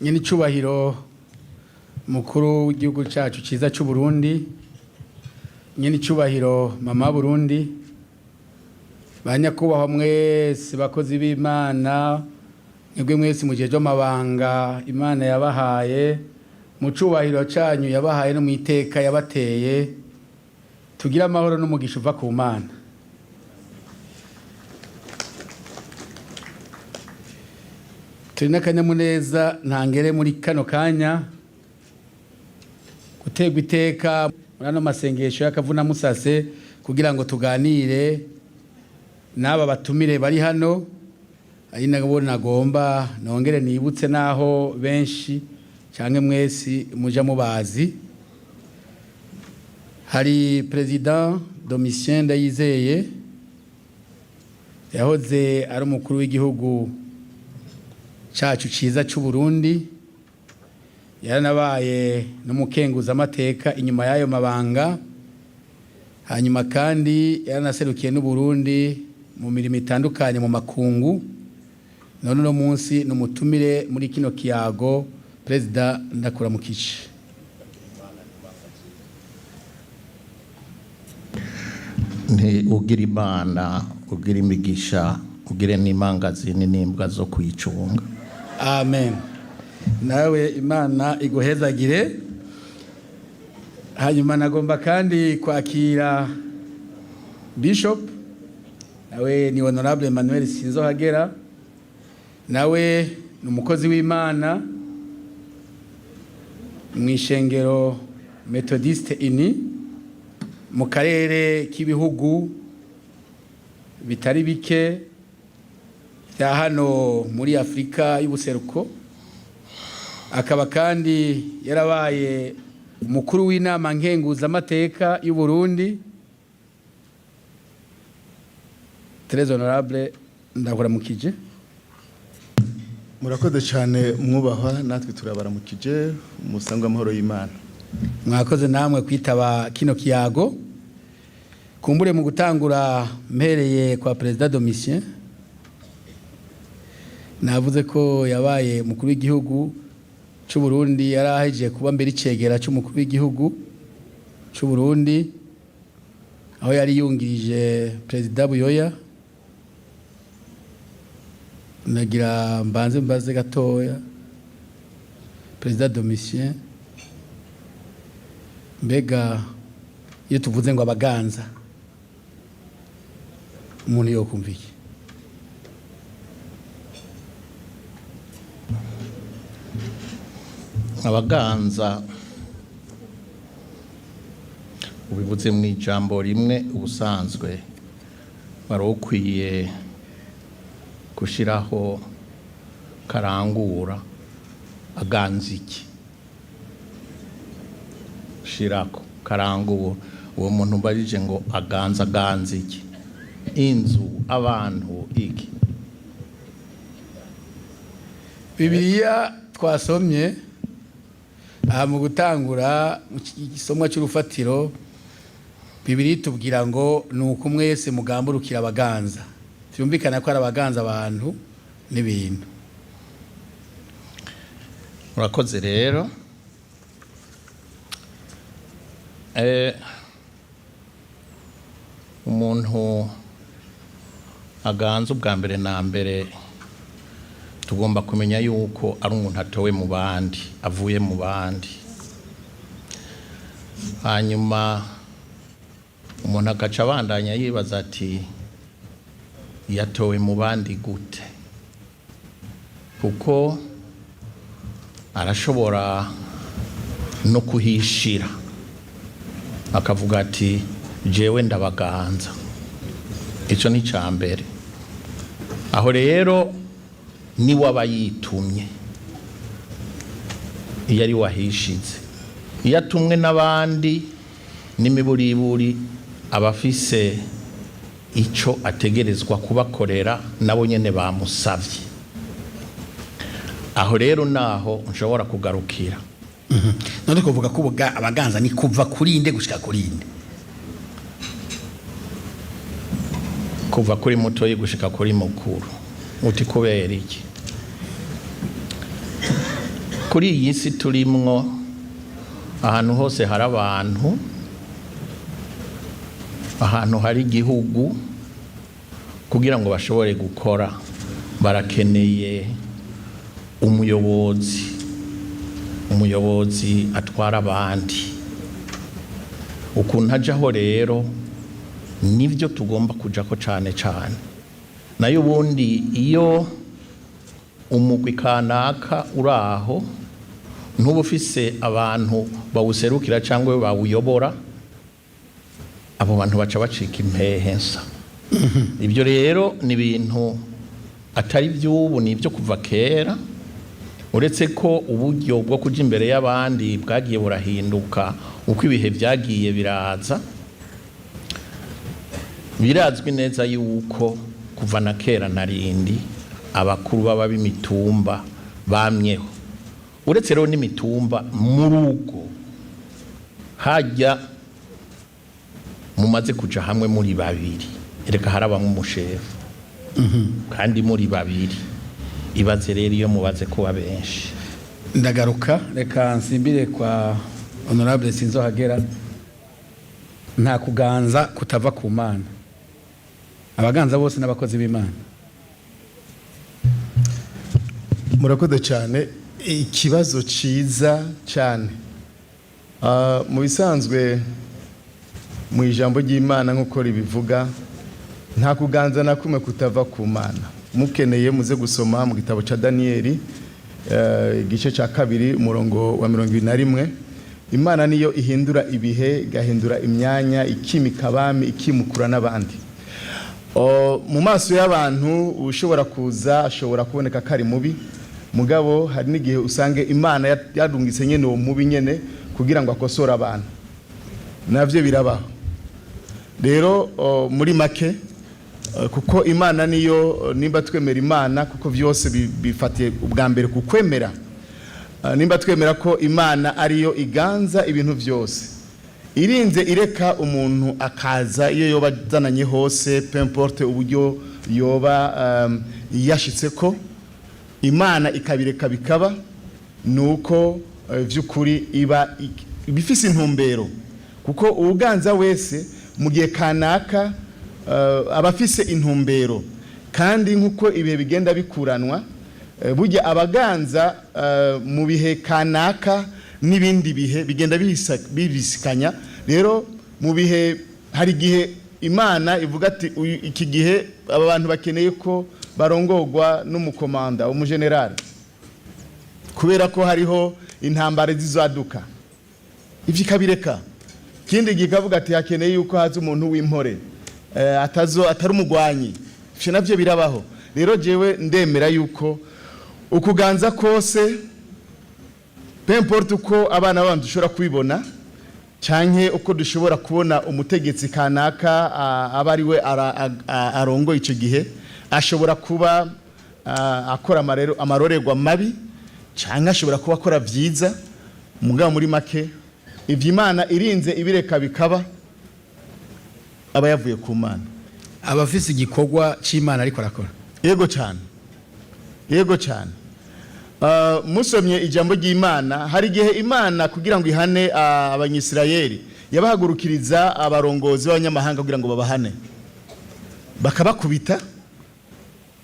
Nyene icubahiro mukuru w'igihugu cacu ciza c'u Burundi, nyene icubahiro mama Burundi, ba nyakubahwa mwese bakozi b'Imana, mwebwe mwese mujejwe amabanga Imana yabahaye mu cubahiro canyu yabahaye no mw'iteka yabateye, tugire amahoro n'umugisha uva ku Mana. Turi n'akanyamuneza ntangere muri kano kanya guterwa iteka muri ano masengesho y'akavunamusase kugira ngo tuganire n'aba batumire bari hano, ari nabo nagomba nongere nibutse naho benshi canke mwese muja mubazi. Hari President Domitien Ndayizeye yahoze ari umukuru w'igihugu cacu ciza c'u Burundi, yaranabaye n'umukenguzamateka inyuma y'ayo mabanga, hanyuma kandi yaranaserukiye n'u Burundi mu mirimo itandukanye mu makungu. None uno munsi ni umutumire muri kino kiyago. Perezida, ndakuramukije. Nti ugira Imana, ugira imigisha, ugire n'imangazini n'imbwa zo kuyicunga. Amen. Nawe Imana iguhezagire. Hanyuma nagomba kandi kwakira Bishop, nawe ni Honorable Emmanuel Sinzohagera, nawe ni umukozi w'Imana mu ishengero Methodiste ini mu karere k'ibihugu bitari bike bya hano muri Afurika y'ubuseruko, akaba kandi yarabaye umukuru w'inama nkenguzamateka y'u Burundi. Très honorable, ndakuramukije. Murakoze cyane mwubahwa, natwe turabaramukije, musangwa amahoro y'Imana. Mwakoze namwe kwitaba kino kiyago. Kumbure mu gutangura mpereye kwa Perezida Domitien, navuze ko yabaye umukuru w'igihugu c'u Burundi, yarahejeje kuba mbere icegera c'umukuru w'igihugu c'u Burundi aho yari yungirije Perezida Buyoya. Nagira mbanze mbaze gatoya Perezida Domitien, mbega iyo tuvuze ngo abaganza, umuntu yokumva iki? Abaganza ubivuze mu ijambo rimwe, ubusanzwe wari ukwiye gushyiraho karangura aganza iki, shirako karangura uwo muntu umbajije ngo aganza aganza iki, inzu, abantu, iki? Bibiliya twasomye aha mu gutangura igisomwa cy'urufatiro, Bibiliya itubwira ngo ni uko mwese mugamburukira abaganza. Byumvikana ko ari abaganza abantu n'ibintu. Murakoze rero. Umuntu aganza, ubwa mbere na mbere tugomba kumenya yuko ari umuntu atowe mu bandi, avuye mu bandi, hanyuma umuntu agaca abandanya yibaza ati yatowe mu bandi gute? Kuko arashobora no kuhishira akavuga ati jewe ndabaganza. Icyo ni icya mbere. Aho rero niwe aba yitumye iyo ari wahishize. Iyo atumwe n'abandi n'imiburiburi, aba afise icyo ategerezwa kubakorera nabo nyene bamusavye. Aho rero naho nshobora kugarukira. None kuvuga ko abaganza ni kuva kuri inde gushika kuri inde? Kuva kuri mutoyi gushika kuri mukuru. Uti kubera iki? Kuri iyi si turimwo, ahantu hose hari abantu, ahantu hari igihugu, kugira ngo bashobore gukora barakeneye umuyobozi, umuyobozi atwara abandi. Ukuntu ajaho rero nibyo tugomba kujako cane cane. Nayo ubundi iyo umugwi kanaka uri aho, ntuba ufise abantu bawuserukira cyangwa bawuyobora, abo bantu baca bacika impehe nsa. Ibyo rero ni ibintu atari iby'ubu, ni ibyo kuva kera, uretse ko uburyo bwo kuja imbere y'abandi bwagiye burahinduka uko ibihe byagiye biraza. Birazwi neza yuko kuva na kera na rindi abakuru baba b'imitumba bamyeho. Uretse rero n'imitumba, mu rugo hajya mumaze kuja hamwe muri babiri, reka harabamwe umushefu kandi muri babiri. Ibaze rero iyo mubaze kuba benshi. Ndagaruka, reka nsimbire kwa honorable Sinzohagera. Nta kuganza kutava ku Mana, abaganza bose n'abakozi b'Imana. Murakoze cyane, ikibazo cyiza cyane. Mu bisanzwe mu ijambo ry'Imana nk'uko ribivuga, nta kuganza na kumwe kutava ku Mana. Mukeneye muze gusoma mu gitabo cya Daniyeli, igice cya 2, umurongo wa 71. Imana niyo ihindura ibihe, igahindura imyanya, ikimika abami, ikimukura n'abandi. Mu maso y'abantu ushobora kuza ashobora kuboneka ko ari mubi, mugabo hari n'igihe usanga Imana yarungitse nyene uwo mubi nyene kugira ngo akosore abantu. Navyo birabaho. Rero muri make, kuko Imana niyo, nimba twemera Imana, kuko vyose bifatiye ubwa mbere ku kwemera, nimba twemera ko Imana ariyo iganza ibintu vyose, irinze ireka umuntu akaza iyo yoba azananye hose, peu importe uburyo yoba yashitse ko Imana ikabireka bikaba, nuko vy'ukuri iba ibifise intumbero, kuko uwuganza wese mu gihe kanaka aba afise intumbero. Kandi nk'uko ibihe bigenda bikuranwa, burya abaganza mu bihe kanaka n'ibindi bihe bigenda bibisikanya. Rero mu bihe hari igihe Imana ivuga ati: "Iki gihe aba bantu bakeneye ko barongorwa n'umukomanda, umujenerali, kubera ko hariho intambara zizaduka." Ivyo ikabireka. Ikindi gihe ikavuga ati: "Hakeneye yuko haza umuntu w'impore, atazo atari umugwanyi." Ivyo navyo birabaho. Rero jewe ndemera yuko ukuganza kose, peu importe uko abana b'abantu dushobora kubibona canke uko dushobora kubona umutegetsi kanaka, aba ari we arongoye ico gihe, ashobora kuba akora amarorerwa mabi canke ashobora kuba akora vyiza, mugabo muri make ivyo Imana irinze ibireka bikaba, aba yavuye ku Mana. Aba afise igikorwa c'Imana ariko arakora. Yego cyane, yego cyane. Musomye ijambo ry'Imana, hari igihe Imana kugira ngo ihane Abanyisirayeli yabahagurukiriza abarongozi b'abanyamahanga kugira ngo babahane, bakabakubita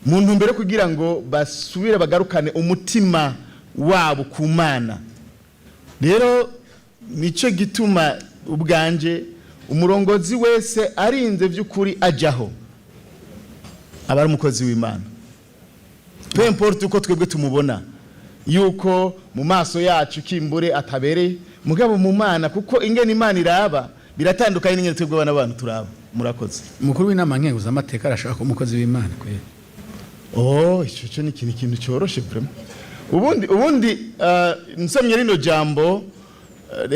mu ntumbero yo kugira ngo basubire bagarukane umutima wabo ku Mana. Rero nicyo gituma ubwanje umurongozi wese arinze by'ukuri ajyaho aba ari umukozi w'Imana, peu importe uko twebwe tumubona yuko mu maso yacu kimbure atabereye, mugabo mu Mana, kuko ingene Imana iraba biratandukanye n'ingene twebwe abana b'abantu turaba. Murakoze. Umukuru w'inama nkenguzamateka arashaka kuba umukozi w'Imana kweri? Oh, icyo cyo ni ikintu cyoroshe vraiment. Ubundi nsomye rino jambo,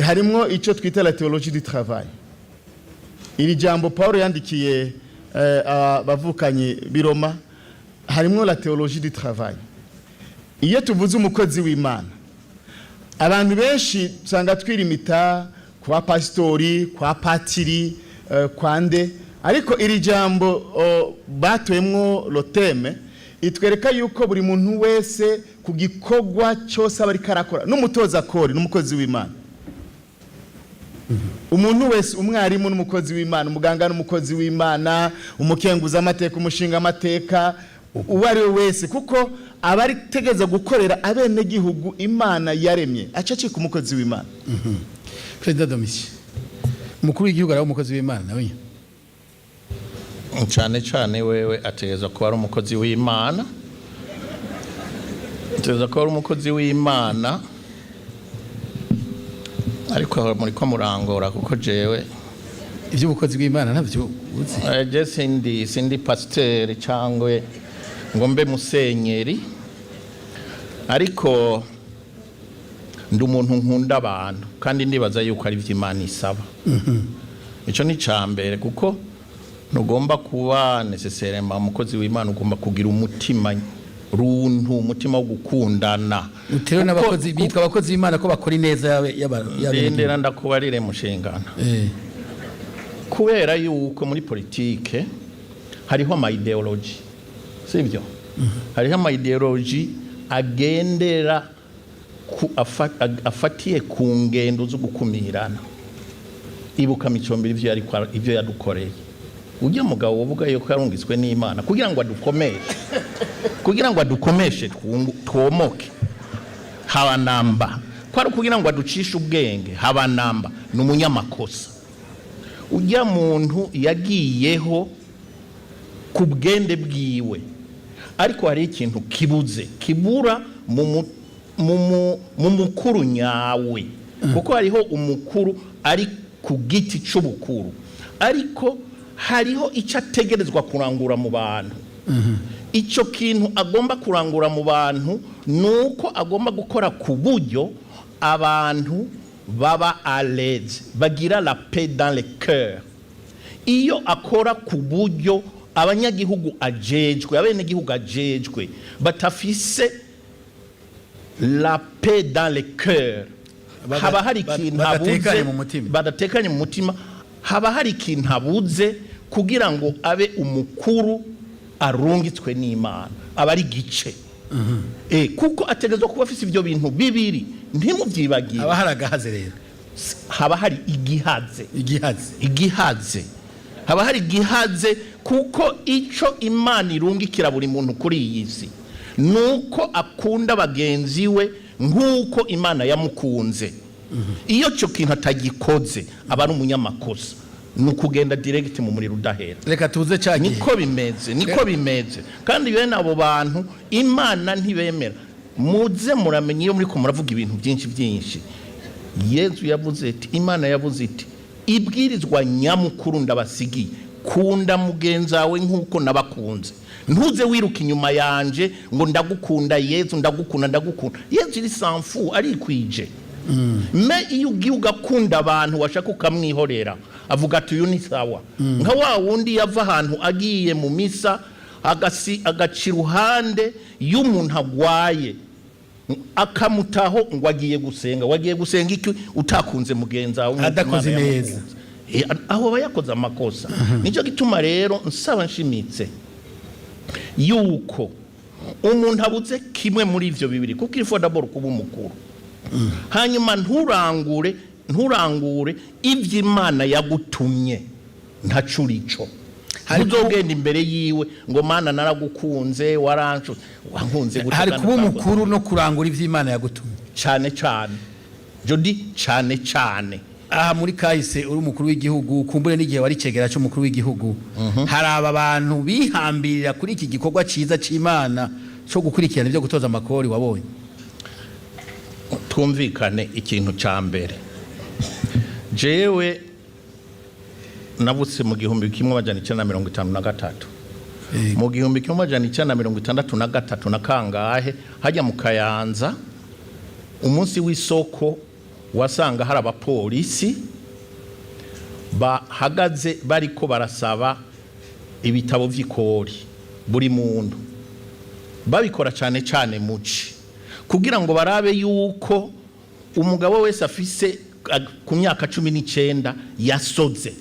harimwo icyo twita la théologie du travail. Iri jambo Paul yandikiye abavukanyi b'i Roma, harimwo la théologie du travail. Iyo tuvuze umukozi w'Imana, abantu benshi usanga twirimita kwa pasitori, kwa patiri, kwa nde, ariko iri jambo batoyemwo le thème. Itwereka yuko buri muntu wese ku gikorwa cyose aba ariko arakora, n'umutoza kori n'umukozi w'Imana, umuntu wese, umwarimu n'umukozi w'Imana, umuganga n'umukozi w'Imana, umukenguza amateka, umushinga amateka, uwo ari we wese, kuko aba ari tegeza gukorera abenegihugu Imana yaremye, aca acika umukozi w'Imana. Perezida Domitien, umukuru w'igihugu araba umukozi w'Imana nawe nyene? Cyane cyane wewe ategereza kuba ari umukozi w'Imana, ategereza kuba ari umukozi w'Imana. Ariko aho muri ko murangora, kuko jewe iby'ubukozi bw'Imana ntabyo uzi? Je sindi pasiteri cyangwa ngo mbe musenyeri, ariko ndi umuntu nkunda abantu, kandi ndibaza yuko ari byo Imana isaba. Icyo ni icya mbere, kuko ntugomba kuba nécessairement umukozi w'Imana, ugomba kugira umutima runtu, umutima wo gukundana. Utewe n'abakozi bitwa abakozi b'Imana ko bakora ineza y'abenegihugu. Ndendera ndakubarire, mushingana. Kubera yuko muri politike hariho ama idéologies, sibyo? Hariho ama idéologies agendera afatiye ku ngendo zo gukumirana. Ibuka Micombero, ivyo yariko ivyo yadukoreye. Ujya mugabo wovuga yuko yarungitswe n'Imana kugira ngo adukomeshe, kugira ngo adukomeshe twomoke, haba namba ko ari ukugira ngo aducishe ubwenge, haba namba. Ni umunyamakosa. Ujya muntu yagiyeho ku bwende bwiwe, ariko hari ikintu kibuze, kibura mu mukuru nyawe, kuko hariho umukuru ari ku giti c'ubukuru, ariko hariho icyo ategerezwa kurangura mu bantu. Icyo kintu agomba kurangura mu bantu ni uko agomba gukora ku buryo abantu baba à l'aise, bagira la paix dans le cœur. Iyo akora ku buryo abanyagihugu ajejwe, abenegihugu ajejwe, batafise la paix dans le cœur, haba hari ikintu badatekanye abuze. Mu mutima. Badatekanye mu mutima, haba hari ikintu abuze kugira ngo abe umukuru arungitswe n'Imana, aba ari gice. Kuko ategerezwa kuba afise ivyo bintu bibiri, ntimuvyibagire. Haba hari agahaze rero. Haba hari igihaze. Igihaze. Igihaze, haba hari igihaze, kuko ico Imana irungikira buri muntu kuri iyi si nuko akunda bagenzi we nk'uko Imana yamukunze. Iyo cyo kintu atagikoze, aba ari umunyamakosa, ni ukugenda direct mu muriro udahera. Reka tuze cya gihe. Niko bimeze, niko bimeze. Kandi bene abo bantu Imana ntibemera. Muze muramenye, iyo muri ko muravuga ibintu byinshi byinshi, Yezu yavuze ati, Imana yavuze iti: "Ibwirizwa nyamukuru ndabasigiye, kunda mugenzi wawe nk'uko nabakunze." Ntuze wiruka inyuma yanje ngo ndagukunda Yezu, ndagukunda, ndagukunda Yezu. Iri sanfu arikwije. Me iyo ugiye ugakunda abantu, washaka ukamwihorera, avuga ati: "Uyu ni sawa." Nka wa wundi yava ahantu agiye mu misa, agaca iruhande y'umuntu agwaye, akamutaho ngo agiye gusenga. Wagiye gusenga iki utakunze mugenzi wawe nk'uko Adakoze Imana neza. yamukunze? Aho aba yakoze amakosa. Nicyo gituma rero nsaba nshimitse yuko umuntu abuze kimwe muri ivyo bibiri, kuko il faut d'abord kuba umukuru, hanyuma nturangure ivyo Imana yagutumye, ntacurico. Ntuzogenda imbere yiwe ngo: "Mana, naragukunze, waranshutse, wankunze gute?" Hari Kandi kuba utakoze. umukuru no kurangura ivy'Imana yagutumye. Cyane cyane, jodi, cyane cyane. Aha muri kahise uri umukuru w'igihugu, kumbure n'igihe wari cegera cy'umukuru w'igihugu, hari aba bantu bihambirira kuri iki gikorwa ciza c'Imana cyo gukurikirana ibyo gutoza amakori wabonye? Twumvikane ikintu cya mbere. Jewe navutse mu 1953. Mu 1963 na kangahe, hajya mu Kayanza, umunsi w'isoko wasanga hari abapolisi bahagaze bariko barasaba ibitabo vy'ikori buri muntu. Babikora cyane cyane muci kugira ngo barabe yuko umugabo wese afise ku myaka 19 yasoze.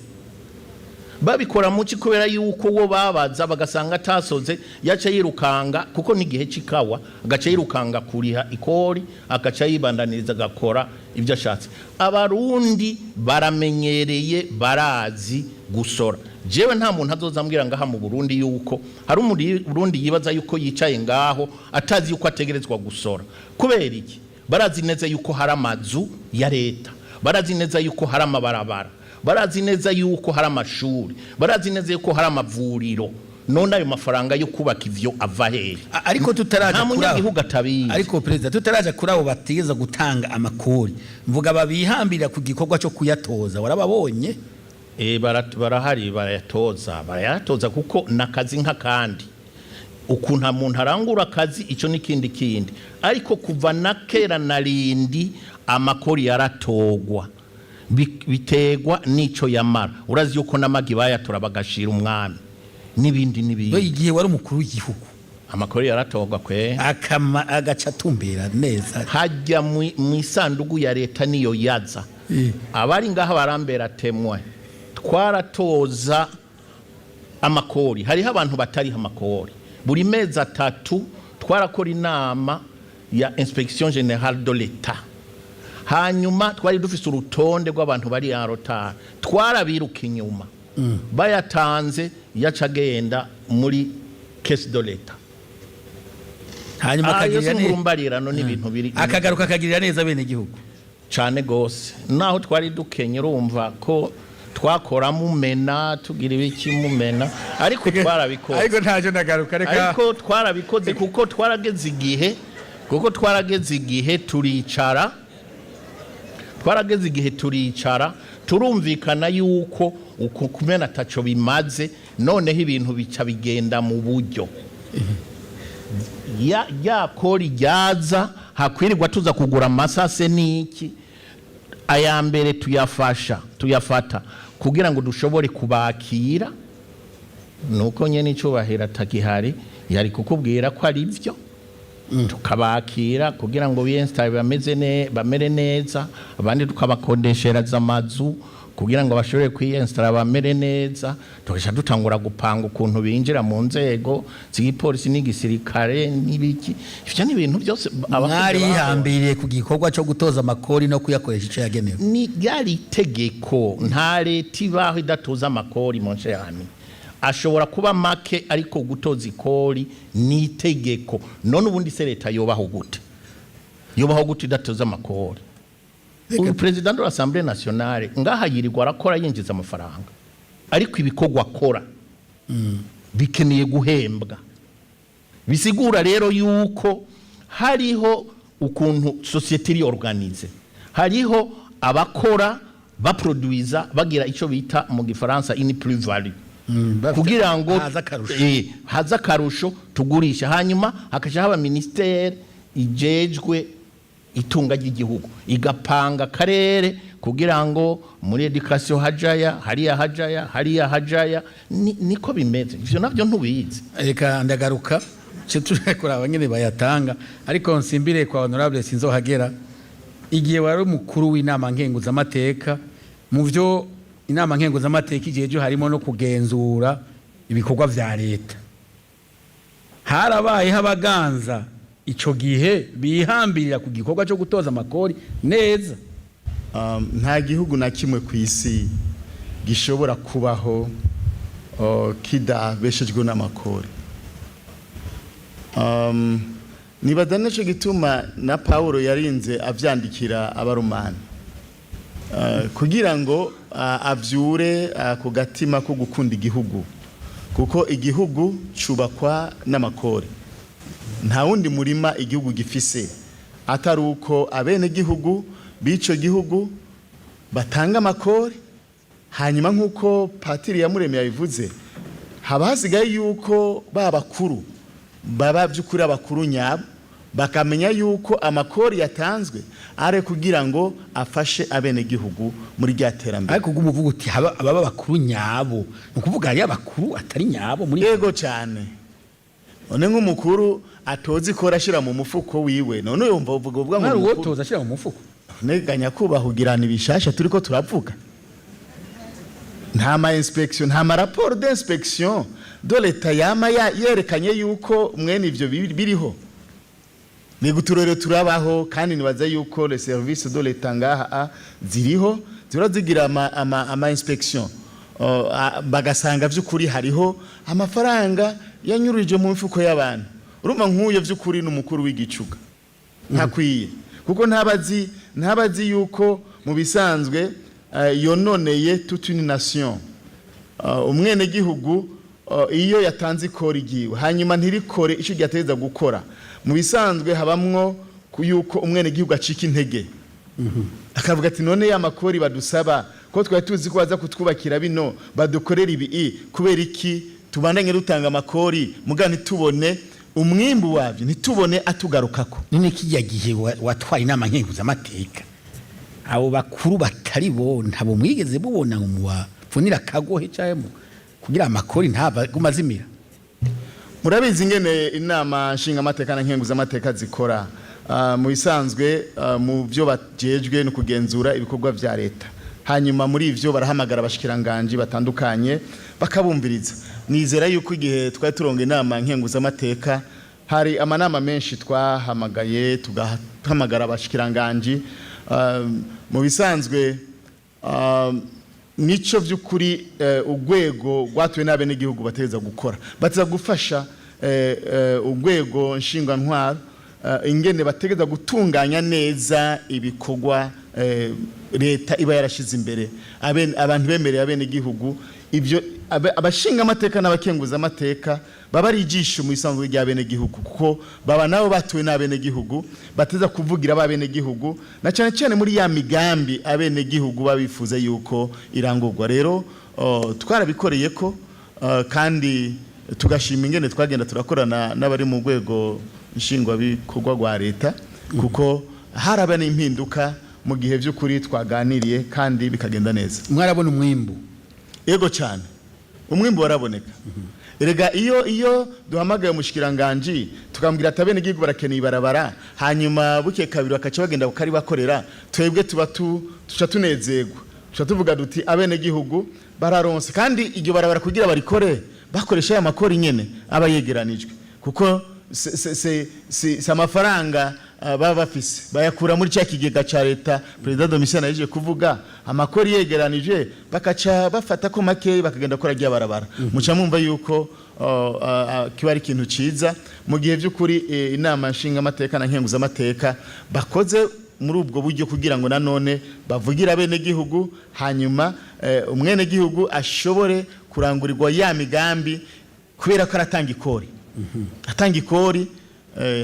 Babikora muki? Kubera yuko wo babaza bagasanga atasoze, yaca yirukanga, kuko n'igihe c'ikawa, agaca yirukanga kuriha ikori, agaca yibandaniriza agakora ibyo ashatse. Abarundi baramenyereye, barazi gusora. Jewe nta muntu azoza ambwira ngaha mu Burundi yuko hari Umurundi yibaza yuko yicaye ngaho atazi yuko ategerezwa gusora. Kubera iki? Barazi neza yuko hari amazu ya leta, barazi neza yuko hari amabarabara, barazi neza yuko hari amashuri, barazi neza yuko hari amavuriro. None ayo mafaranga yo kubaka ivyo ava hehe? Ariko tutaraja Nta kuri abo- munyagihugu atabizi. Ariko perezida, tutaraja kuri abo bategeza gutanga amakori, mvuga babihambira ku gikorwa cyo kuyatoza, warababonye? Barahari, barayatoza kuko nakazi nk'akandi. Ukuntu umuntu arangura akazi, icyo ni kindi kindi. Ariko kuva na kera na rindi amakori yaratogwa. Biterwa n'ico yamara. Urazi yuko n'amagi bayatora bagashira umwami n'ibindi We, n'ibindi. igihe wari umukuru w'igihugu, Amakori yaratogwa kwe. Akama agaca atumbera neza. Hajya mu isandugu ya leta niyo yaza. Abari ngaha barambera temwe. Twaratoza amakori, hariho abantu batariho amakori. Buri mezi 3 twarakora inama ya Inspection Générale de l'État, hanyuma twari dufise urutonde rw'abantu bari en retard, twarabiruka inyuma. Bayatanze, yaca agenda muri caisse de l'État. Hanyuma Ah, iyo akagirira si neza. ngurumbarirano n'ibintu biri. Akagaruka akagirira neza bene igihugu. Cyane gose, naho twari dukenye. Urumva ko twakora mumena, tugira ibiki mumena, ariko twarabikoze. Ariko ntacyo, ndagaruka, reka. Ariko twarabikoze kuko twarageze igihe turicara, turumvikana yuko uko kumena ataco bimaze. Noneho ibintu bica bigenda mu buryo ya ya kori ryaza, hakwirirwa tuza kugura amasase n'iki. Aya mbere tuyafasha, tuyafata kugira ngo dushobore kubakira. Nuko nyene icubahiro atagihari, yari kukubwira ko ari byo. Tukabakira kugira ngo biyensitare bameze ne bamere neza, abandi tukabakodeshereza amazu kugira ngo bashobore kwiyensitara bamere neza. Tugaca dutangura gupanga ukuntu binjira mu nzego z'igipolisi n'igisirikare n'ibiki. Ivyo ni ibintu byose abakozi Mwarihambiriye ku gikorwa cyo gutoza amakori no kuyakoresha icyo yagenewe. Ni ryari itegeko. Nta leta ibaho idatoza amakori. Mu nsheyani ashobora kuba make, ariko gutoza ikori ni itegeko. None ubundi se leta yobaho gute? Yobaho gute idatoza amakori? Uyu président de l'Assemblée nationale ngaha yirirwa arakora, yinjiza amafaranga, ariko ibikorwa akora bikeneye guhembwa. Bisigura rero yuko hariho ukuntu société iri organisée, hariho abakora, baproduiza, bagira icyo bita mu gifaransa une plus-value, kugira ngo haza akarusho. Haza akarusho tugurisha. Hanyuma hakaja haba ministère ijejwe itunga ry'igihugu, igapanga akarere kugira ngo muri éducation hajaya hariya, hajaya hariya, hajaya. Niko bimeze. Ivyo navyo ntubizi. Reka ndagaruka cyo tuje kuraba nyene bayatanga, ariko nsimbire kwa honorable Sinzohagera. Igihe wari umukuru w'inama nkenguzamateka, mu byo inama nkenguzamateka igihe cyo harimo no kugenzura ibikorwa vya leta, harabayeho abaganza ico gihe bihambirira ku gikorwa cyo gutoza amakori neza? Nta gihugu na kimwe ku isi gishobora kubaho kidabeshejwe n'amakori. Nibaza nico gituma na Paulo yarinze avyandikira Abaromani kugira ngo avyure ku gatima ko gukunda igihugu, kuko igihugu cubakwa n'amakori. Nta wundi murima igihugu gifise atari uko abene gihugu b'ico gihugu batanga amakori. Hanyuma nk'uko patiri Yamuremye yabivuze, haba hasigaye yuko ba bakuru baba by'ukuri abakuru nyabo, bakamenya yuko amakori yatanzwe ari kugira ngo afashe abene gihugu muri rya terambere. Ariko ubwo umuvuga uti ababa bakuru nyabo, ni ukuvuga hariyo abakuru atari nyabo muri Yego cyane. None nk'umukuru atozi ko arashyira mu mufuko wiwe, none yumva uvuga ngo Mwari umukuru- uwotoza ashyira mu mufuko? Nega nyakubahwa, ugirana ibishasha turiko turavuga. Nta ma inspection, nta ma rapport d'inspection de l'État yama yerekanye yuko mwene ivyo biriho. Ni uturere turabaho, kandi nibaza yuko les services de l'État ngaha ziriho, zihora zigira ama inspection. Bagasanga vy'ukuri hariho amafaranga yanyurije mu mifuko y'abantu. Urumva, nk'uyo vy'ukuri ni umukuru w'igicuga, ntakwiye, kuko ntabazi yuko mu bisanzwe yononeye toute une nation. Umwenegihugu iyo yatanze ikori ryiwe, hanyuma ntirikore icyo ryateza gukora, mu bisanzwe habamwo yuko umwenegihugu acika intege, akavuga ati: "None ya makori badusaba, ko twari tuzi ko baza kutwubakira bino, badukorera ibi, kubera iki tubandanye dutanga amakori muga ntitubone umwimbu wabyo, ntitubone atugarukako?" None kijya gihe watwaye inama nkenguzamateka, abo bakuru batari bo ntabo mwigeze mubona ngo mubapfunire akagohe cyangwa kugira amakori ntaguma azimira? Murabizi ingene inama nshingamateka na nkenguzamateka zikora. Mu bisanzwe, mu byo bajejwe no kugenzura ibikorwa vya leta. Hanyuma muri ivyo barahamagara abashikiranganji batandukanye, bakabumviriza. Nizera yuko igihe twari turonga inama nkenguzamateka, hari amanama menshi twahamagaye, tugahamagara abashikiranganji. Mu bisanzwe, nico by'ukuri urwego rwatuwe n'abenegihugu bategeza gukora, bateza gufasha urwego nshingwantwaro ingene bategeza gutunganya neza ibikorwa leta iba yarashize imbere, abantu bemereye abenegihugu. Ibyo abashinga amateka n'abakenguza amateka baba ari ijisho mu isanzwe ry'abenegihugu, kuko baba nabo batuwe n'abenegihugu, bateza kuvugira abenegihugu, na cyane cyane muri ya migambi abenegihugu babifuza yuko irangurwa. Rero twarabikoreye ko, kandi tugashima ingene twagenda turakorana n'abari mu rwego nshingwabikorwa rwa leta, kuko haraba n'impinduka mu gihe by'ukuri twaganiriye kandi bikagenda neza. Mwarabona umwimbu? Yego cyane, umwimbu waraboneka. Erega iyo duhamagaye umushikiranganji, tukambwira ati abenegihugu barakeneye ibarabara, hanyuma buke kabiri bakaca bagenda bakaribakorera, twebwe tuba tuca tunezerwa, tuca tuvuga duti abenegihugu bararonse. Kandi iryo barabara kugira barikore, bakoresha ya makori nyene aba yegeranijwe, kuko si amafaranga baba bafise, bayakura muri cya kigega ca leta Perezida Domitien yaje kuvuga. Amakori yegeranije, bakaca bafata ko make, bakagenda gukora rya barabara. Muca mwumva yuko kiba ari ikintu ciza mu gihe by'ukuri inama nshinga amateka na nkenguza amateka bakoze muri ubwo buryo, kugira ngo nanone bavugire abenegihugu, hanyuma umwenegihugu ashobore kurangurirwa ya migambi, kubera ko aratanga ikori, atanga ikori,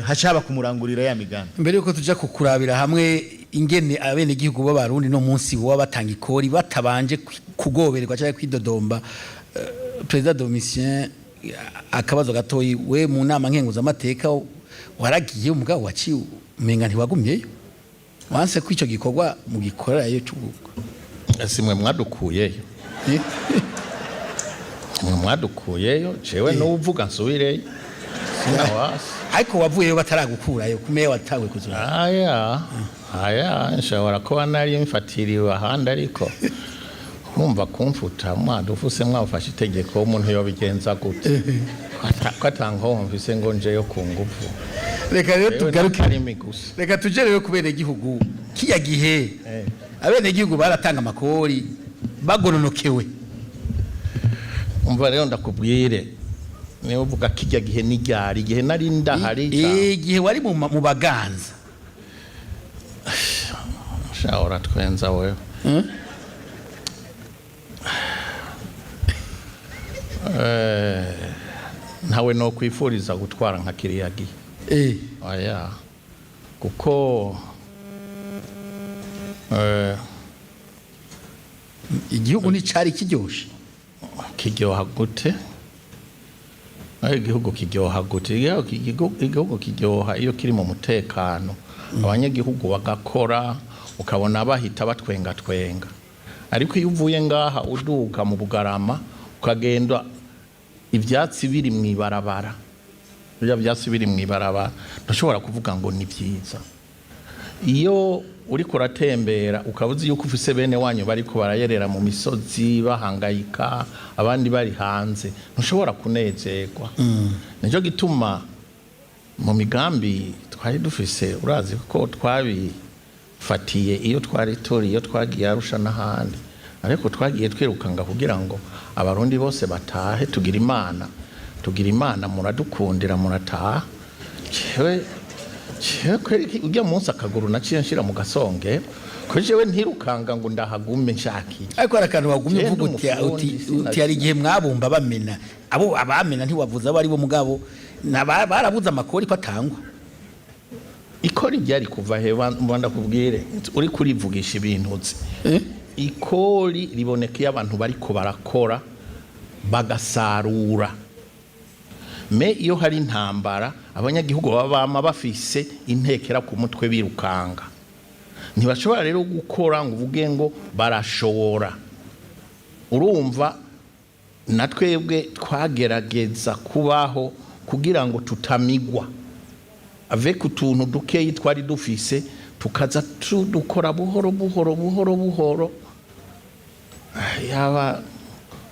haca haba kumurangurira ya migambi. Mbere yuko tuja kukurabira hamwe ingene abenegihugu b'Abarundi no munsi boba batanga ikori batabanje kugobererwa cyangwa kwidodomba, Perezida Domitien, akabazo gatoyi: we mu nama nkenguzamateka waragiye, umugabo waciye umenga ntiwagumyeyo, wanse ko ico gikorwa mugikorerayo cy'ubwo. Si mwe mwadukuyeyo? Mwe mwadukuyeyo, jewe n'uvuga nsubireyo sinawasi. Ariko wavuyeyo bataragukurayo, kumeye watawe kuzura. Aya nshobora kuba nari mfatiriwe ahandi, ariko urumva kumfuta mwadufuse, mwafashe itegeko, umuntu yobigenza gute ko atankoho mfise ngo njeyo ku nguvu? Reka rero Jewe tugaruke n'akarimi gusa. Reka tuje rero ku benegihugu. Kiya gihe abenegihugu baratanga amakori bagononokewe? Umva rero ndakubwire, niba uvuga kijya gihe, n'iryari igihe nari ndahari? Igihe wari mu baganza. Sha, uratwenza wewe. Ntawe no kwifuriza gutwara nka kiriya gihe. Oya, kuko Igihugu nticari kiryoshe? Kiryoha gute? Aho igihugu kiryoha gute? Igihugu kiryoha iyo kiri mu mutekano, abanyagihugu bagakora, ukabona bahita batwenga twenga. Ariko iyo uvuye ngaha uduka mu Bugarama, ukagenda ibyatsi biri mu ibarabara, bya byatsi biri mu ibarabara, ndashobora kuvuga ngo ni byiza iyo Uriko uratembera, ukaba uzi yuko ufise bene wanyu bariko barayerera mu misozi bahangayika, abandi bari hanze, ntushobora kunezerwa. Nicyo gituma mu migambi twari dufise, urazi ko twabifatiye iyo twari turi, iyo twagiye Arusha n'ahandi, ariko twagiye twirukanga kugira ngo Abarundi bose batahe. Tugira Imana, tugira Imana, muradukundira murataha. Jewe kweri ujya munsi akaguru naciye nshira mu gasonge, ko jewe ntirukanga ngo ndahagume nshakiye. Ariko hari akantu wagumye Je uvuga uti ndumufundi, uti uti hari igihe mwabumba bamena, abo abamena ntiwavuze abo ari bo, mugabo barabuze amakori ko atangwa. Ikori ryari kuva he? Ndakubwire, uri kurivugisha ibintu uzi. Ikori riboneka iyo abantu bariko barakora bagasarura. Mais iyo hari intambara, abanyagihugu baba bama bafise intekera ku mutwe, birukanga, ntibashobora rero gukora ngo uvuge ngo barashobora. Urumva, na twebwe twagerageza kubaho kugira ngo tutamigwa avec utuntu dukeyi twari dufise, tukaza tudukora buhoro buhoro buhoro buhoro. Yaba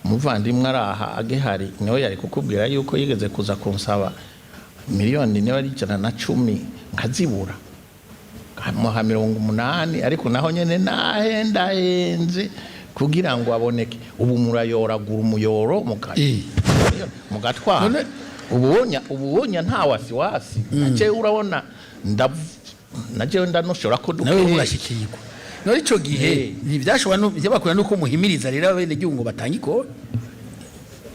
umuvandimwe araha agihari, niwe yari kukubwira yuko yigeze kuza kunsaba miliyoni niba ari 110, nkazibura, nkamuha 80, ariko naho nyene nahendahenze kugira ngo aboneke. Ubu murayoragura umuyoro mugatwara. Ububonya nta wasiwasi naje, urabona najewe ndanoshora ko Nawe dukeyi. urashikirwa. None ico gihe ntivyashobora no byabakora nuko muhimiriza rero abenegihugu ngo batange ikori?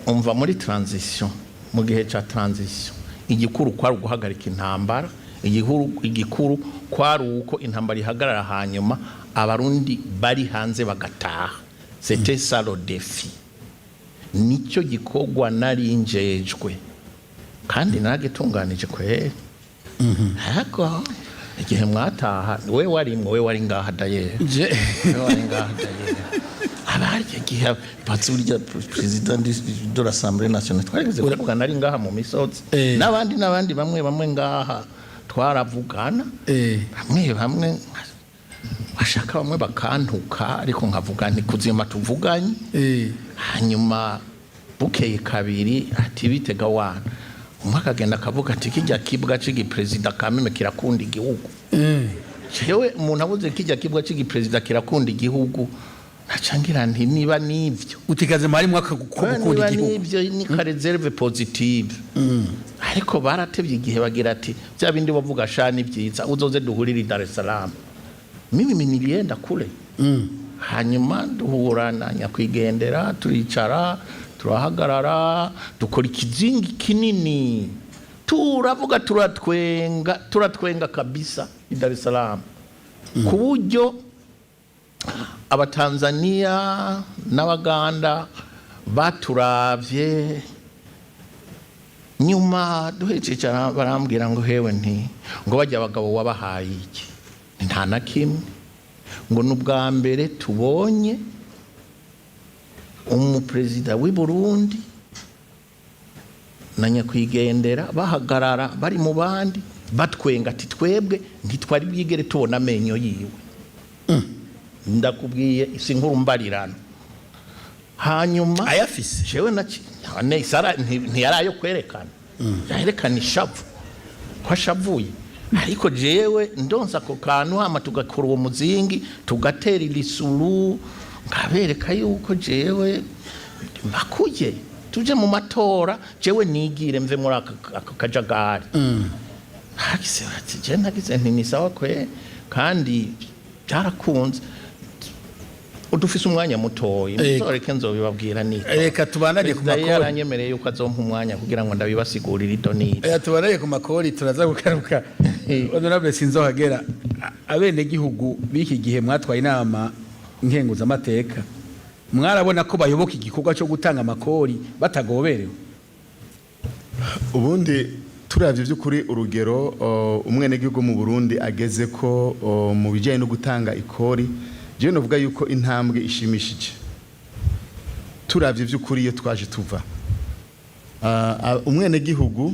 Umva, muri transition, mu gihe ca transition, igikuru kwari uguhagarika intambara. Igikuru kwari uko intambara ihagarara, hanyuma Abarundi bari hanze bagataha. C'était ça le défi. Nicyo gikorwa nari njejwe kandi naragitunganije kweri. Ariko igihe mwataha, we warimwo, we wari ngaha d'ailleurs. Je We wari ngaha d'ailleurs. Abarya gihe batsurya président de l'Assemblée nationale, twarigeze kuvugana ari ngaha mu misozi, n'abandi n'abandi, bamwe bamwe ngaha twaravugana, bamwe bamwe bashaka, bamwe bakantuka, ariko nkavuga nti kuzima tuvuganye. Hanyuma bukeye kabiri ati bitega wana, umwe akagenda akavuga ati kijya kibwa c'igiperezida kameme kirakunda igihugu. Jewe umuntu abuze kijya kibwa c'igiperezida kirakunda igihugu, naca ngira nti niba nivyo, Utikaze mwari mwaka ko gukunda niba igihugu. Nivyo ni ka réserve positive. Ariko baratevye igihe bagira ati bya bindi bavuga sha ni byiza, uzoze duhurire i Dar es Salaam. Mimi nilienda kule, hanyuma duhura na nyakwigendera, turicara, turahagarara, dukora ikizingi kinini, turavuga, turatwenga, turatwenga kabisa i Dar es Salaam, ku buryo Abatanzania n'Abaganda baturavye. Nyuma duhejeje barambwira ngo hewe, nti ngo bajya abagabo wabahaye iki? Nta na kimwe. Ngo ni ubwa mbere tubonye umuperezida w'i Burundi na nyakwigendera bahagarara bari mu bandi batwenga, ati twebwe ntitwari bwigere tubona amenyo yiwe. Ndakubwiye, si nkuru mbarirano. Hanyuma Ayafise. Jewe ne sara ntiyari ayo kwerekana, yaherekana ishavu ko ashavuye. Ariko jewe ndonsa ako kantu, hama tugakora uwo muzingi, tugatera irisuru, nkabereka yuko jewe bakuye tuje mu matora, jewe nigire mve muri aka kajagari. Hagize bati je nagize nti ni sawa kwe, kandi byarakunze. Udufise umwanya mutoyi, muzoreke nzobibabwira nito. Reka tubandanye ku Perezida makori. Yaranyemereye yuko azompa umwanya kugira ngo ndabibasigurire ido n'ido. Reka tubandanye ku makori, turaza kugaruka. Honorable Sinzohagera, abenegihugu b'iki gihe mwatwaye inama nkenguzamateka, mwarabona ko bayoboka igikorwa cyo gutanga amakori batagoberewe? Ubundi turavye by'ukuri urugero umwenegihugu mu Burundi ageze ko mu bijyanye no gutanga ikori, jewe novuga yuko intambwe ishimishije, turavye by'ukuri iyo twaje tuva. Umwenegihugu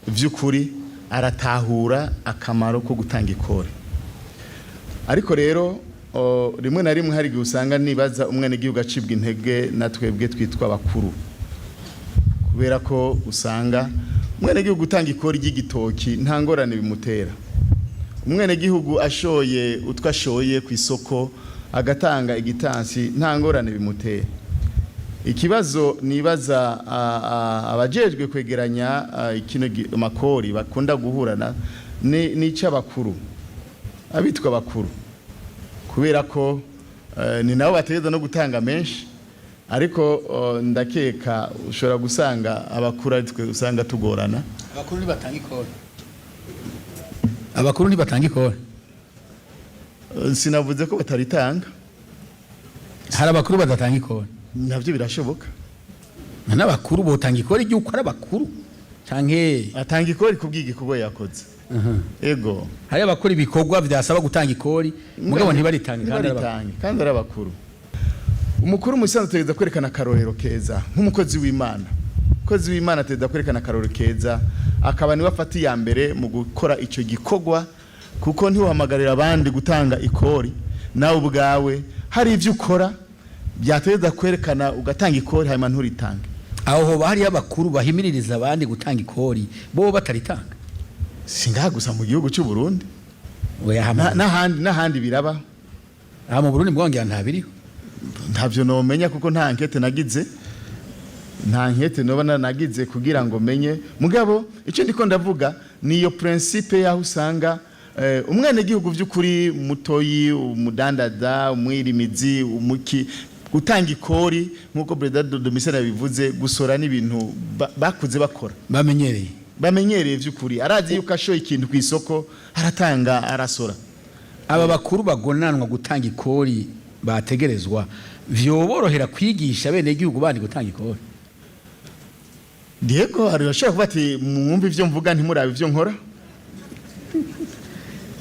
by'ukuri aratahura akamaro ko gutanga ikori. Ariko rero rimwe na rimwe hari igihe usanga nibaza umwenegihugu acibwa intege na twebwe twitwa abakuru, kubera ko usanga umwenegihugu utanga ikori ry'igitoki nta ngorane bimutera. Umwenegihugu ashoye utwo ashoye ku isoko agatanga igitansi, nta ngorane bimutera. Ikibazo nibaza abajejwe kwegeranya kino makori bakunda guhurana ni icy'abakuru, abitwa abakuru, kubera ko ni nabo bategereza no gutanga menshi. Ariko ndakeka ushobora gusanga abakuru ari twe usanga tugorana. Abakuru ntibatanga ikori, abakuru ntibatanga ikori. Sinavuze ko bataritanga. Hari abakuru badatanga ikori. Nabyo birashoboka. N'abakuru botanga ikori ry'uko ari abakuru canke? Atanga ikori kubw'igikorwa yakoze, ego. Hari abakora ibikorwa vyasaba gutanga ikori, mugabo ntibaritange kandi ari abakuru. Ntibaritange kandi ari abakuru. Umukuru musanzwe ategereza kwerekana akarorero keza nk'umukozi w'Imana. Umukozi w'Imana ategereza kwerekana akarorero keza, akaba niwe afata iya mbere mu gukora icyo gikorwa, kuko ntiwahamagarira abandi gutanga ikori nawe ubwawe hari ibyo ukora byategereza kwerekana ugatanga ikori, hanyuma nturitange. Aho hoba hariyo abakuru bahimiririza abandi gutanga ikori bo bataritanga? Si ngaha gusa mu gihugu cy'u Burundi. Oya. N'ahandi biraba. Aha mu Burundi mbwongera ntabiriho. Ntabyo nomenya kuko nta enquête nagize, nta enquête noba nagize kugira ngo menye. Mugabo icyo ndiko ndavuga ni iyo principe yaho usanga umwenegihugu by'ukuri mutoyi, umudandaza, umwirimizi, umuki, gutanga ikori nk'uko Perezida Domitien yabivuze, gusora n'ibintu bakuze bakora. Bamenyereye. Bamenyereye by'ukuri, arazi yuko ashoye ikintu ku isoko aratanga, arasora. Aba bakuru bagonanwa gutanga ikori bategerezwa, vyoborohera kwigisha bene igihugu bandi gutanga ikori? Diego hari ashobora kuba ati: "Mwumve ivyo mvuga, ntimurabe ivyo nkora."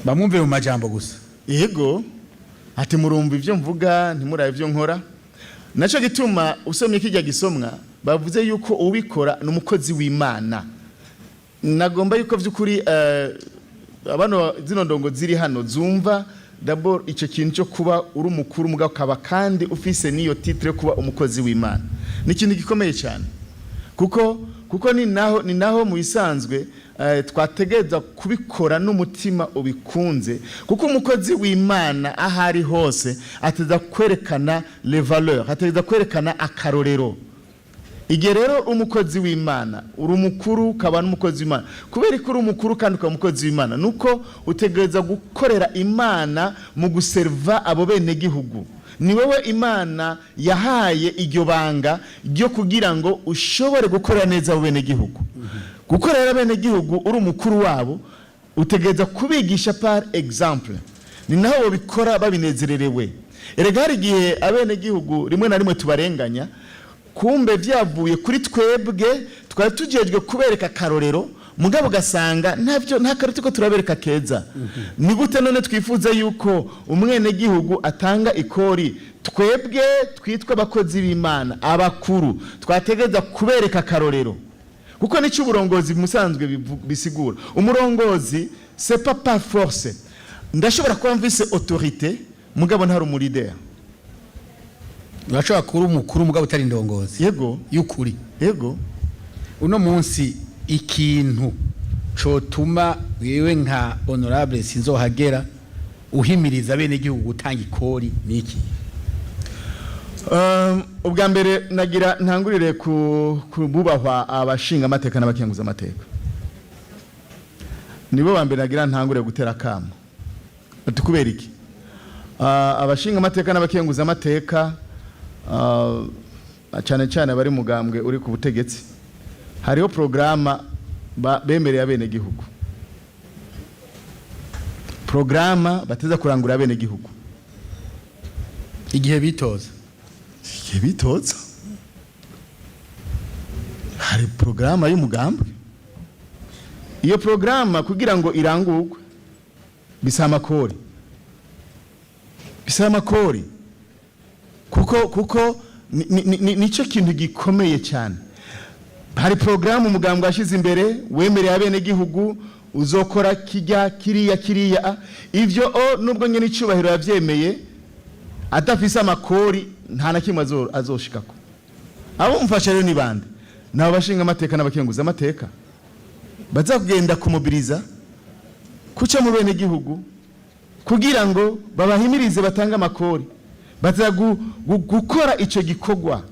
Bamwumve mu majambo gusa. Yego, ati: "Murumva ivyo mvuga, ntimurabe ivyo nkora." Naco gituma usomye kijya gisomwa bavuze yuko ubikora ni umukozi w'Imana. Nagomba yuko vy'ukuri abano zino ndongo ziri hano zumva d'abord ico kintu cyo kuba uri umukuru, mugabo ukaba kandi ufise n'iyo titre yo kuba umukozi w'Imana, ni ikintu gikomeye cyane, kuko ni naho mu bisanzwe twategereza kubikora n'umutima ubikunze, kuko umukozi w'Imana aho ari hose ateza kwerekana les valeurs, ateza kwerekana akarorero. Igihe rero umukozi w'Imana, uri umukuru ukaba n'umukozi w'Imana, kubera ko uri umukuru kandi ukaba umukozi w'Imana, nuko utegereza gukorera Imana mu guserva abo bene gihugu. Ni wowe Imana yahaye iryo banga ryo kugira ngo ushobore gukorera neza abo bene gihugu. Gukorera bene gihugu uri umukuru wabo, utegereza kubigisha par exemple. Ni naho babikora babinezererewe. Erega hari igihe abenegihugu rimwe na rimwe tubarenganya, kumbe byavuye kuri twebwe twari tujejwe kubereka akarorero, mugabo ugasanga ntabyo, nta karoti ko turabereka keza. Ni gute none twifuza yuko umwenegihugu atanga ikori, twebwe twitwa abakozi b'Imana, abakuru, twategereza kubereka akarorero? Kuko nicyo uburongozi musanzwe bisigura. Umurongozi c'est pas par force. Ndashobora kuba mvise autorité, mugabo ntari umu leader. Urashobora kuba umukuru mugabo utari indongozi Yego. y'ukuri. Yego. Uno munsi ikintu cotuma wewe nka honorable Sinzohagera uhimiriza bene igihugu gutanga ikori niki? Ubwa mbere nagira ntangurire ku kububahwa abashinga amateka n'abakenguza amateka. Nibo ba mbere nagira ntangurire gutera akamo. Ati kubera iki? Abashinga amateka n'abakenguza amateka, cyane cyane abari mugambwe uri ku butegetsi, hariho programme bemereye abenegihugu, programme bateza kurangura abenegihugu. Igihe bitoza. Igihe bitoza hari porogaramu y'umugambwe. Iyo porogaramu kugira ngo irangurwe bisaba amakori, bisaba amakori, kuko nicyo kintu gikomeye cyane. Hari porogaramu umugambwe washyize imbere, wemereye abenegihugu uzokora kijya kiriya kiriya. Ivyo o nubwo nyene icubahiro yavyemeye, adafise amakori nta na kimwe azoshikako. Abo mufasha rero ni bande? Ni abo bashinga amateka n'abakenguza amateka baza kugenda kumobiriza, kuca mu bene gihugu kugira ngo babahimirize batange amakori. Baza gukora ico gikorwa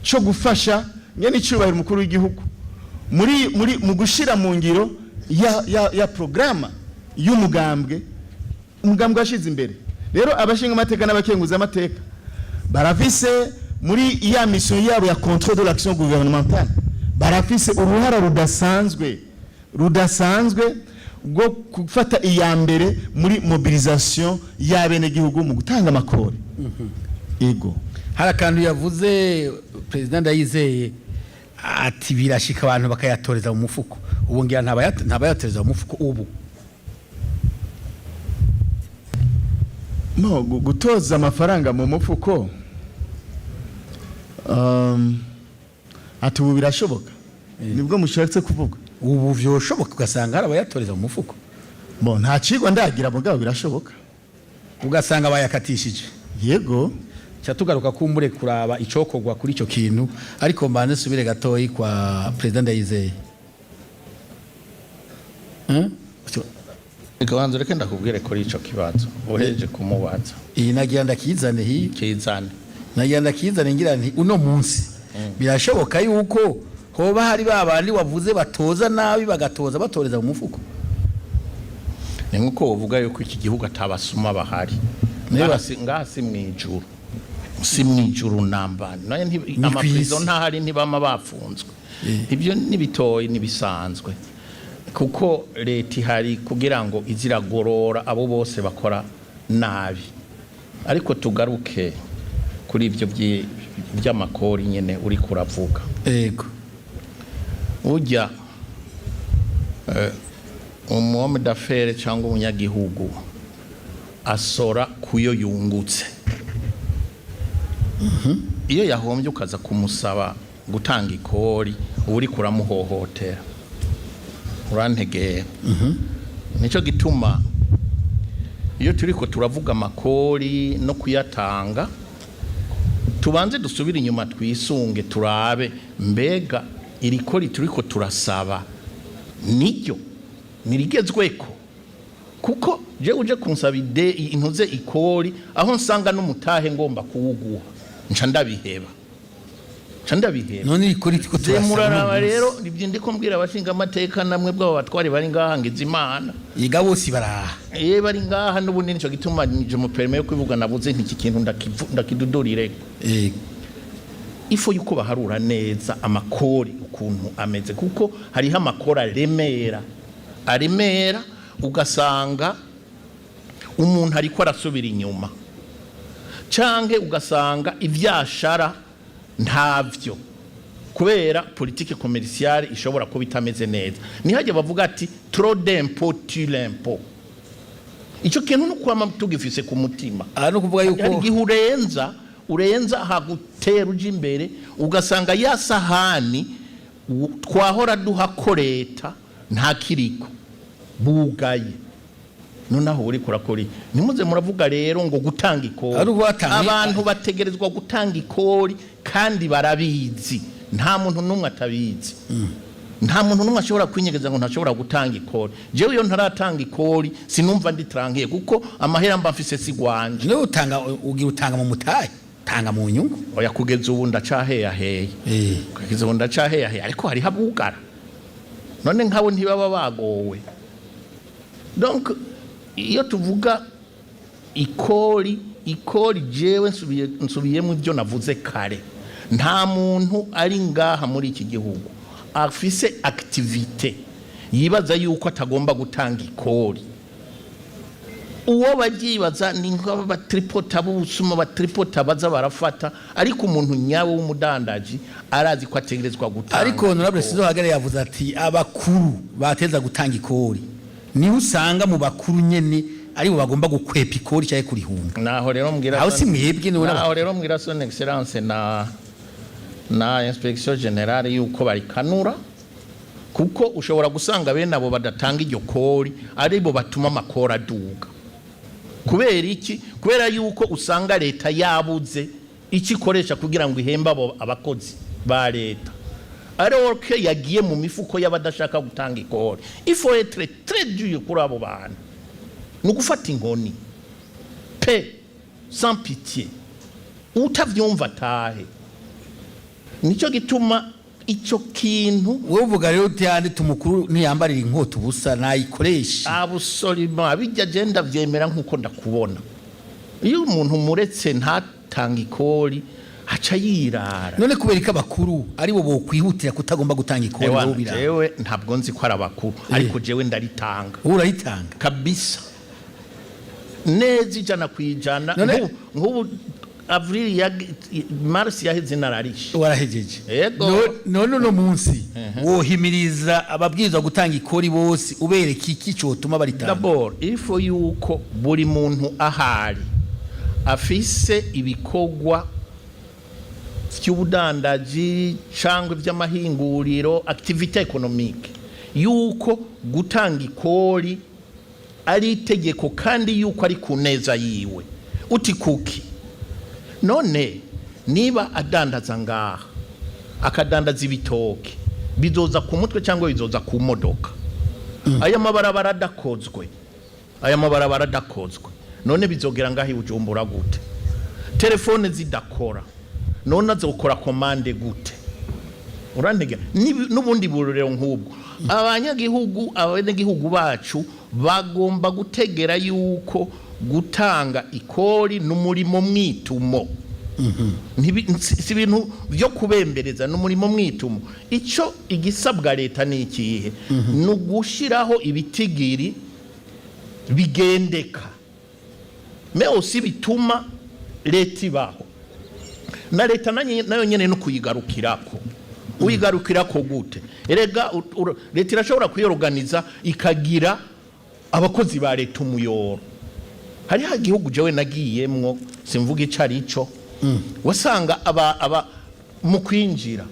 cyo gufasha nyene icubahiro umukuru w'igihugu muri mu gushira mu ngiro ya programa y'umugambwe, umugambwe washize imbere. Rero abashinga amateka n'abakenguza amateka barafise muri ya mission yabo ya contrôle de l'action gouvernementale, barafise uruhara rudasanzwe rwo gufata iya mbere muri mobilisation y'abenegihugu mu gutanga amakori. Ego. Hari akantu yavuze Perezida Ndayizeye, ati birashika abantu bakayatoreza mu mufuko. Ubu ngira ntabayatoreza mu mufuko ubu. No gutoza amafaranga mu mufuko, ati ubu birashoboka, nibwo mushatse kuvuga? Ubu vyoshoboka ugasanga hari abayatoreza mu mufuko? Bo, nta cigwa ndagira, mugabo birashoboka. Ugasanga bayakatishije. Yego. Ca tugaruka kumbure kuraba icokorwa kuri ico kintu, ariko mbanze subire gatoyi kwa Perezida Ndayizeye. Reka banza reke ndakubwire kuri ico kibazo uhejeje kumubaza. Iyi nagira ndakizane hiyo. Kizane. Nagira ndakizane, ngira nti uno munsi birashoboka yuko hoba hari ba bandi wavuze batoza nabi, bagatoza batoreza mu mufuko? Ni nkuko wovuga yuko iki gihugu atabasuma bahari. Ngaha si mwijuru, si mwijuru namba nayo. Ni Amaprizo kw'isi. ntahari, ntibama bafunzwe. Ibyo nibitoyi, nibisanzwe, kuko leta ihari kugira ngo iziragorora abo bose bakora nabi. Ariko tugaruke kuri ibyo by'amakori nyene uri kuravuga. Ujya umu homme d'affaires cyangwa umunyagihugu asora kuyo yungutse. Iyo yahombye ukaza kumusaba gutanga ikori, uba uriko uramuhohotera, urantegera. Nicyo gituma iyo turiko turavuga amakori no kuyatanga, tubanze dusubire inyuma, twisunge, turabe mbega iri kori turiko turasaba niryo nirigezweko. Kuko je uje kunsaba ide intuze ikori aho nsanga n'umutahe ngomba kuwuguha, nca ndabiheba, nca ndabiheba. None ikori tiko turasaba Muraraba uno munsi. Rero ibyo ndiko mbwira abashinga amateka namwe bw'abo batwari bari ngaha, ngize Imana. Yiga bose baraha. Iyo bari ngaha n'ubundi, nico gituma nije mu permis yo kwivuga nabuze nti iki kintu ndakidudurire. Ifo yuko baharura neza amakori ukuntu ameze, kuko hariho amakori aremera, ugasanga umuntu ariko arasubira inyuma, canke ugasanga ivyashara ntavyo kubera politique commerciale ishobora kuba itameze neza. Nihajya bavuga ati trop d'impôt tue l'impôt. Ico kintu no kwama tugifise ku mutima. Aha no kuvuga Hari yuko igihe urenza hagutera uja imbere, ugasanga ya sahani twahora duha ko leta nta kiriko, bugaye. Noneho uriko urakora iki? Ntimuze muravuga rero ngo gutanga ikori. Ari uguhatanga- Abantu bategerezwa gutanga ikori kandi barabizi, nta muntu n'umwe atabizi, nta muntu n'umwe ashobora kwinyegeza ngo ntashobora gutanga ikori. Jewe iyo ntaratanga ikori sinumva ndi tranquille, kuko amahera mba mfise si gwanje. Niwe utanga, ugira utanga mu mutahe, tanga mu nyungu. Oya, kugeza ubu ndacaheyaheye. Kugeza ubu ndacaheyaheye, ariko hariho abugara. None nkabo ntibaba bagowe? Donc iyo tuvuga ikori, ikori, jewe nsubiyemo ibyo navuze kare: nta muntu ari ngaha muri iki gihugu afise activité yibaza yuko atagomba gutanga ikori. Uwo babyibaza ni nk'abatripota b'ubusuma, batripota baza barafata, ariko umuntu nyawe w'umudandaji arazi ko ategerezwa gutanga Ariko Honorable ikori. Sizohagere yavuze ati abakuru bateza gutanga ikori, niho usanga mu bakuru nyene aribo bagomba gukwepa ikori cyangwa kurihunga. Naho rero mbwira Aho si mwebwe, niwe Naho rero mbwira Son Excellence na Na inspection générale yuko barikanura, kuko ushobora gusanga bene abo badatanga iryo kori aribo batuma amakori aduga. Kubera iki? Kubera yuko usanga leta yabuze icyo ikoresha kugira ngo ihembe abo abakozi ba leta, alors que yagiye mu mifuko y'abadashaka gutanga ikori. Il faut être très dur kuri abo bantu, ni ugufata inkoni pe, sans pitié. Utavyumva atahe. Nicyo gituma icyo kintu. Wowe uvuga rero uti yanditse umukuru ntiyambarira inkota ubusa, nayikoreshe. Absolument, bijya je ndavyemera nkuko ndakubona. Iyo umuntu muretse ntatanga ikori, aca yirara. None kubera ko abakuru aribo bokwihutira kutagomba gutanga ikori? Ewana, wowe biraba. Jewe ntabwo nzi ko ari abakuru, ariko jewe ndaritanga. Wowe urayitanga? Kabisa, neza 100%. Nk'ubu avril ya mars yaheze nararishe. Warahejeje? Yego. None uno munsi wohimiriza ababwirizwa gutanga ikori bose, ubereka iki cotuma baritanga? D'abord, il faut yuko buri muntu ahari afise ibikorwa vy'ubudandaji cyangwa iby'amahinguriro, activité économique, yuko gutanga ikori ari itegeko kandi yuko ari ku neza yiwe. Uti kuki? None niba adandaza ngaha, akadandaza ibitoke, bizoza ku mutwe cyangwa bizoza ku modoka? Aya mabarabara adakozwe, aya mabarabara adakozwe, none bizogera ngaho i Bujumbura gute? Telefone zidakora, none azokora commande gute? Urantega? N'ubundi burorero nk'ubwo. Abanyagihugu, abenegihugu bacu bagomba gutegera yuko gutanga ikori n'umurimo mwitumo. Si ibintu byo kubembereza, n'umurimo mwitumo. Icyo igisabwa leta ni ikihe? Ni ugushyiraho ibitigiri bigendeka, mais aussi bituma leta ibaho. Na leta nayo nyene no kuyigarukirako. Uyigarukirako gute? Erega leta irashobora kwiyoruganiza, ikagira abakozi ba leta umuyoro. Hariho igihugu jewe nagiyemwo, simvuga ico ari cyo, wasanga aba mu kwinjira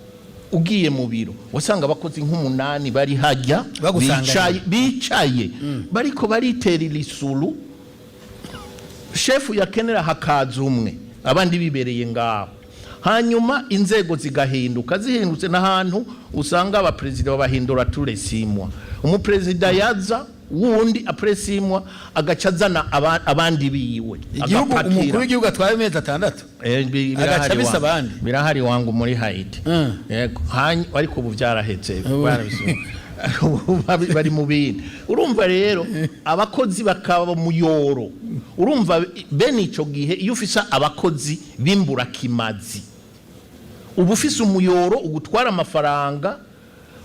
ugiye mu biro, wasanga abakozi nk'umunani bari hajya. Bagusanganye. Bicaye bariko bariterera isuru. Shefu yakenera hakaza umwe, abandi bibereye ngaho. Hanyuma inzego zigahinduka, zihindutse n'ahantu usanga abaperezida babahindura tous les 6 mois. Umuperezida yaza wundi après 6 mois agaca azana abandi biwe. Igihugu agapakira. Umukuru w'igihugu atwaye amezi 6, agaca birahari abisa abandi. Birahari wangu muri Haiti. Yego, ariko ubu byarahetse. Ubu bari mu bindi. Urumva rero, abakozi bakaba muyoro. Urumva bene ico gihe, iyo ufise abakozi b'imburakimazi, uba ufise umuyoro ugutwara amafaranga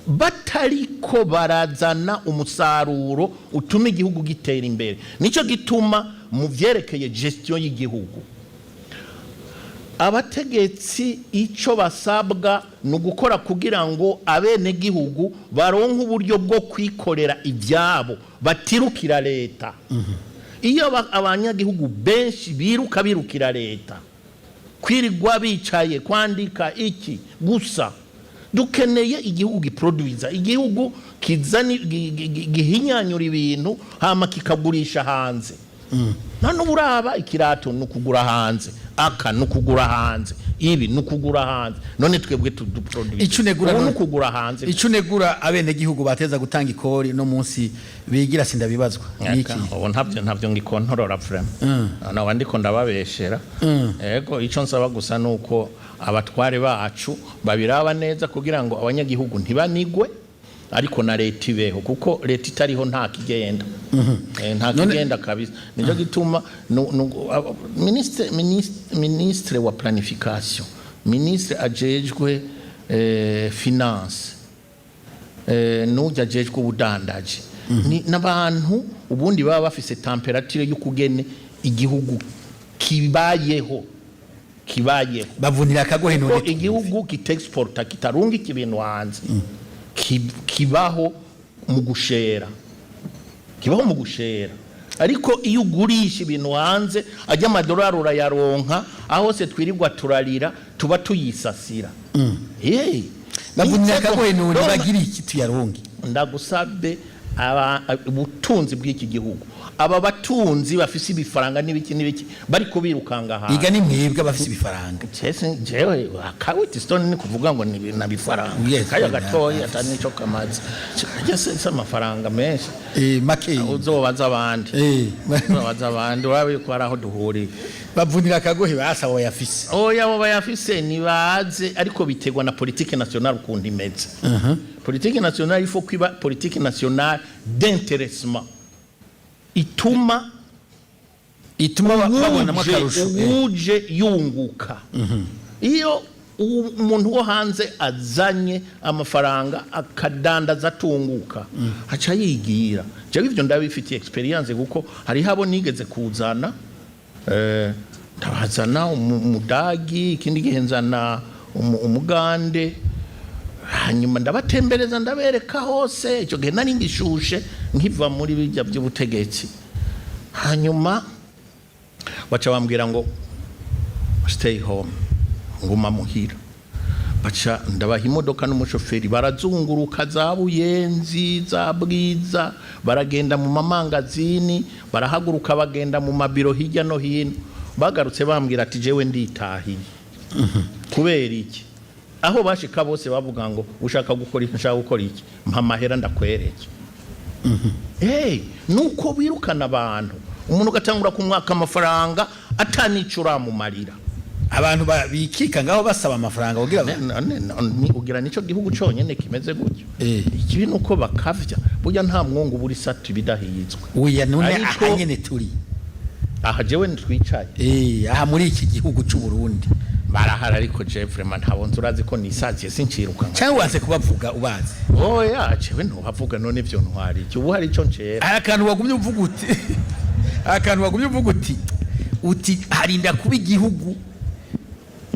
batariko barazana umusaruro utuma igihugu gitera imbere. Nicyo gituma mu vyerekeye gestion y'igihugu, abategetsi icyo basabwa ni ugukora kugira ngo abenegihugu baronke uburyo bwo kwikorera ibyabo, batirukira leta. Iyo abanyagihugu benshi biruka birukira leta, kwirirwa bicaye kwandika iki gusa. Dukeneye igihugu giproduiza, igihugu kizana gihinyanyura ibintu, hama kikagurisha hanze. None ubu uraba ikirato ni ukugura hanze, aka ni ukugura hanze, ibi ni ukugura hanze. None twebwe tuduproduiza? Ico unegura Ubu ni ukugura hanze. Ico unegura abenegihugu bateza gutanga ikori no munsi bigira sindabibazwa ni iki? Ubu ntabyo ngikontorora vraiment, naba ndiko ndababeshera. Yego, icyo nsaba gusa ni uko abatware bacu babiraba neza kugira ngo abanyagihugu ntibanigwe, ariko na leta ibeho, kuko leta itariho nta kigenda. Nta kigenda kabisa. Nicyo gituma ministre wa planification, ministre ajejwe finance, n'ujya ajejwe ubudandaji, ni n'abantu ubundi baba bafise température y'ukugene igihugu kibayeho. Bavunira akagohe. Ko None igihugu kitexporta, kitarungika ibintu hanze, kibaho mu gushera, kibaho mu gushera. Ariko iyo ugurisha ibintu hanze, ajya amadolari urayaronka. Aho hose twirirwa turarira, tuba tuyisasira. Bavunira akagohe none Ndumva- bagira iki tuyaronke? Ndagusabye, ubutunzi bw'iki gihugu, aba batunzi bafise ibifaranga n'ibiki n'ibiki bariko birukanga ahantu. Iga ni mwebwe abafise ibifaranga. Chese jewe akawiti stone ni kuvuga ngo ni na bifaranga. Kaya gatoya atari nico kamaze. Kajya se amafaranga menshi. Make. Uzobaza abandi. Uzobaza abandi urabe yuko hari aho duhuriye. Bavunira akagohe basaba bayafise. Oya, abo bayafise nibaze, ariko biterwa na politique nationale ukuntu imeze. Politique nationale, il faut kwiba politique nationale d'intéressement ituma ituma babonamo akarusho. Uje yunguka. Iyo umuntu wo hanze azanye amafaranga akadandaza atunguka, aca yigira. Jewe ivyo ndabifitiye expérience, kuko hariho abo nigeze kuzana, ndabazana umudagi, ikindi gihe nzana umugande, hanyuma ndabatembereza, ndabereka hose. Icyo gihe nari ngishushe nkiva muri bijya by'ubutegetsi. Hanyuma baca bambwira ngo "Stay home", nguma muhira. Baca ndabaha imodoka n'umushoferi, barazunguruka za Buyenzi, za Bwiza, baragenda mu mamangazini, barahaguruka bagenda mu mabiro hirya no hino. Bagarutse bambwira ati: "Jewe nditahiye." Kubera iki? Aho bashika bose bavuga ngo: "Ushaka gukora iki? Nshaka gukora iki? Mpa amahera ndakwereke." Hey, nuko wirukana abantu, umuntu ugatangura kumwaka amafaranga atanico uramumarira. Abantu bikika ngaho basaba amafaranga kugira Ugira nico gihugu conyene kimeze gutyo. Ikibi nuko bakavya. Burya nta mwungu buri satu ibidahizwe. Oya, none aha nyene turi. Aha jewe ntitwicaye. Aha muri iki gihugu c'u Burundi. Barahari, ariko je vraiment ntabwo nzi, urazi ko nisaziye, sinciruka. Cyangwa wanse kubavuga ubazi? Oya, jewe ntuhavuga. None ivyo ntwari iki? Ubu hari ico ncera? Hari akantu wagumye uvuga uti harinda kuba igihugu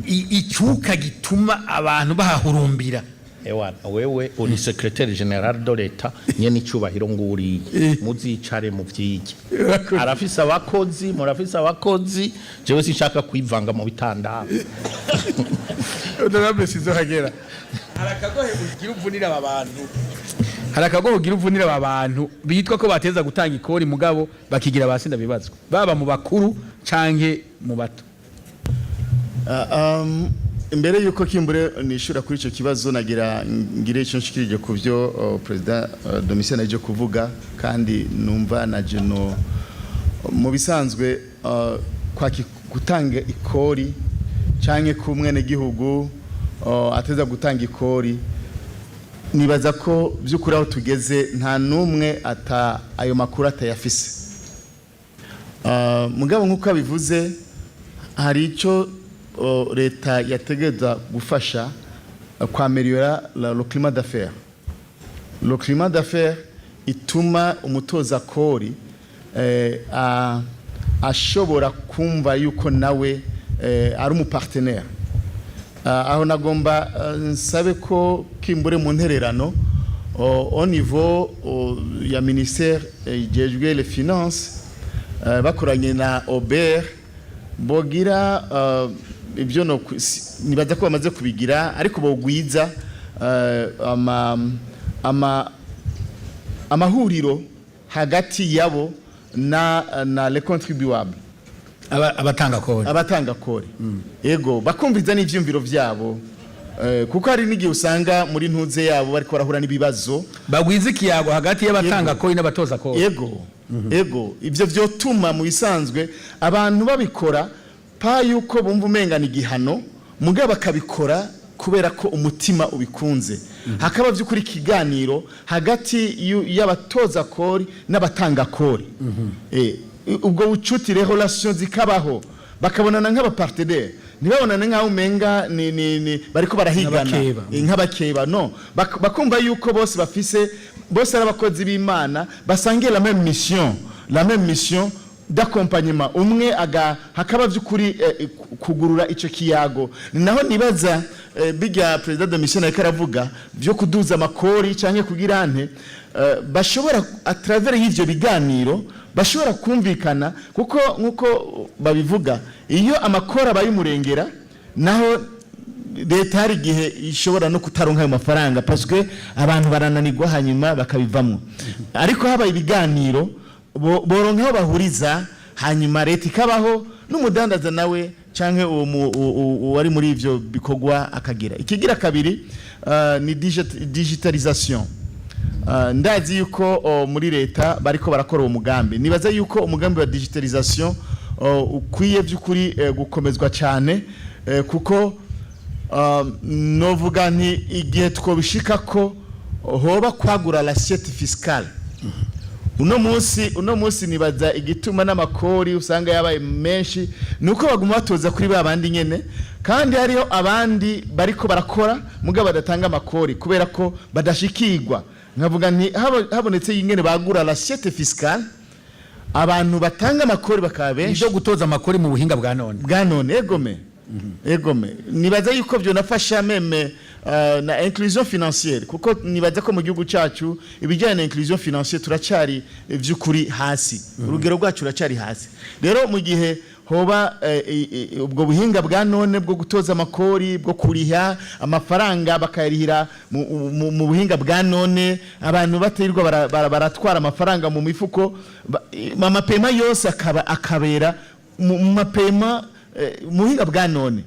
icyuka gituma abantu bahahurumbira. Ewa, wewe uri secrétaire général de l'État nyene icubahiro nguriye, muzicare mu vyige. Arafise abakozi, murafise abakozi, jewe sinshaka kwivanga mu bitandaro. Honorable Sizohagera, hari akagohe ugira uvunira aba bantu, hari akagohe ugira uvunira aba bantu bitwa ko bateza gutanga ikori mugabo bakigira basinda bibazwa, baba mu bakuru canke mu bato. Imbere yuko kimbure nishura kuri icyo kibazo, nagira ngire icyo nshikirije ku byo President Domitien aje kuvuga, kandi numva na jeno mu bisanzwe kwaki gutanga ikori canke ku mwene gihugu ateza gutanga ikori, nibaza ko by'ukuri aho tugeze nta n'umwe ata ayo makuru atayafise. Mugabo nk'uko abivuze, hari icyo leta yategereza gufasha kwaméliorer le climat d'affaires. Le climat d'affaires ituma umutoza kori ashobora kumva yuko nawe ari umupartenaire. Aho nagomba nsabe ko kimbure mu ntererano au niveau ya ministère ijejwe les finances, bakoranye na OBR, bogira ibyo no nibaza ko bamaze kubigira, ariko bogwiza ama amahuriro hagati yabo na les contribuables. Abatanga kori. Abatanga kori, yego, bakumviza n'ivyumviro vyabo, kuko hari n'igihe usanga muri ntuze yabo bariko barahura n'ibibazo. Bagwiza ikiyago hagati y'abatanga kori n'abatoza kori. Yego, ivyo vyotuma mu bisanzwe abantu babikora pa yuko bumva umengana igihano, mugabo bakabikora kubera ko umutima ubikunze. Hakaba by'ukuri ikiganiro hagati y'abatoza kori n'abatanga kori. Ubwo bucuti, relation zikabaho, bakabonana nk'abapartenaire, ntibabonane nk'aho umenga ni bariko barahigana. Nk'abakeba. Nk'abakeba, no. Bakumva yuko bose bafise, bose ari abakozi b'Imana basangiye la même mission, la même mission d'accompagnement. Umwe aga hakaba by'ukuri kugurura ico kiyago. Ni naho nibaza bijya président de mission ariko aravuga byo kuduza amakori canke kugira ante, bashobora à travers y'ivyo biganiro bashobora kumvikana, kuko nkuko babivuga, iyo amakori abaye umurengera naho Leta hari igihe ishobora no kutaronka ayo mafaranga, parce que abantu barananirwa, hanyuma bakabivamwo. Ariko habaye ibiganiro, boronka aho bahuriza, hanyuma leta ikabaho n'umudandaza nawe canke uwo uwari muri ivyo bikorwa akagira. Ikigira kabiri ni digitalisation. Ndazi yuko muri leta bariko barakora uwo mugambi. Nibaza yuko umugambi wa digitalisation ukwiye by'ukuri gukomezwa cyane, kuko novuga nti igihe twobishika ko hoba kwagura l'assiette fiscale. Uno munsi nibaza igituma n'amakori usanga yabaye menshi nuko baguma batoza kuri ba bandi nyene, kandi hariho abandi bariko barakora mugabo badatanga amakori kubera ko badashikirwa. Nkavuga nti habonetse ingene bagura l'assiette fiscale, abantu batanga amakori bakaba benshi. Ibyo gutoza amakori mu buhinga bwa none. Bwa none, egome. Nibaza yuko byonafasha même na inclusion financière, kuko nibaza ko mu gihugu cyacu ibijyanye na inclusion financière turacyari vy'ukuri hasi, urugero rwacu ruracyari hasi. Rero mu gihe hoba ubwo buhinga bwa none bwo gutoza amakori, bwo kuriha amafaranga, bakayarihira mu buhinga bwa none, abantu batirirwa baratwara amafaranga mu mifuko, ama paiement yose akaba akabera mu ma paiement mu buhinga bwa none,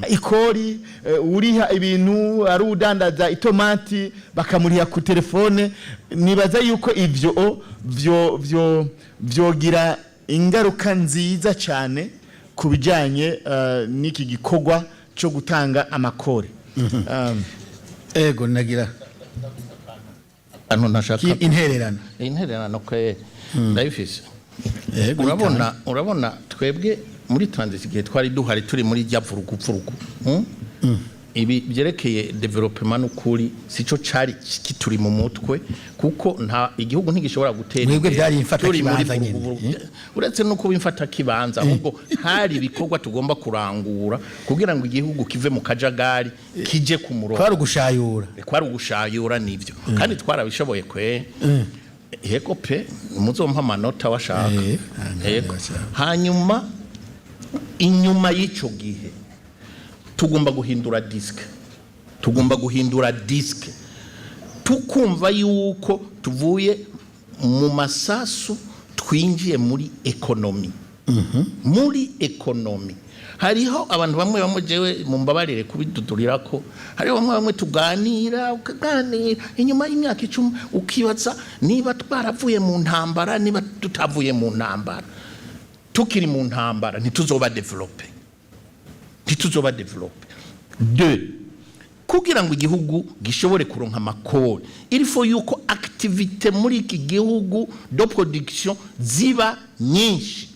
ikori uriha ibintu ari udandaza itomati bakamuriha ku telefone, nibaza yuko ivyo vyo vyogira ingaruka nziza cyane ku bijyanye n'iki gikorwa cyo gutanga amakori. Ego, nagira Hano nashaka intererano. Intererano kwe ndayifise. Ego. Urabona twebwe muri transition, igihe twari duhari turi muri rya vurugu vurugu, Ibi byerekeye développement n'ukuri sico cari kituri mu mutwe, kuko nta igihugu ntigishobora gutera Mwebwe imbere byari imfata turi muri kibanza nyene. vurugu vurugu. Uretse no kuba imfata kibanza, ahubwo hari ibikorwa tugomba kurangura kugira ngo igihugu kive mu kajagari kije ku murongo. Kwari ugushayura. Kwari ugushayura, nivyo, kandi twarabishoboye kwe. Yego pe, muzompa amanota washaka. Yego. Hanyuma inyuma y'ico gihe tugomba guhindura disque, tugomba guhindura disque, tukumva yuko tuvuye mu masasu twinjiye muri économie. Muri économie hariho abantu bamwe bamwe, jewe mumbabarire kubidudurira, ko hariho bamwe bamwe tuganira, ukaganira inyuma y'imyaka 10 ukibaza niba twaravuye mu ntambara, niba tutavuye mu ntambara. Tukiri mu ntambara ntituzoba développé, ntituzoba développé. Deux, kugira ngo igihugu gishobore kuronka amakori, il faut yuko activité muri iki gihugu de production ziba nyinshi,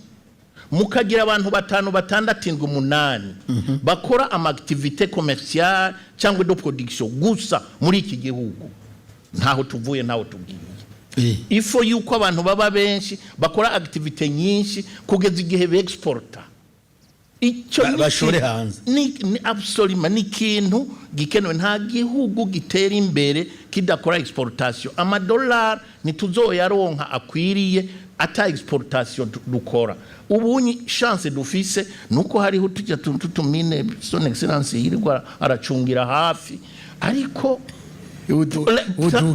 mukagira abantu batanu, batandatu, indwi, umunani bakora ama activité commerciale cyangwa de production gusa muri iki gihugu. Ntaho tuvuye, ntaho tugiye. Il faut yuko abantu baba benshi, bakora activité nyinshi kugeza igihe bexporta icyo Bashore hanze. Ni absolument ni ikintu gikenewe. Nta gihugu gitera imbere kidakora exportation. Amadolari ntituzoyaronka akwiriye ata exportation dukora. Ubunyi chance dufise nuko hariho tujya tuntu tumine Son Excellence yirirwa aracungira hafi, ariko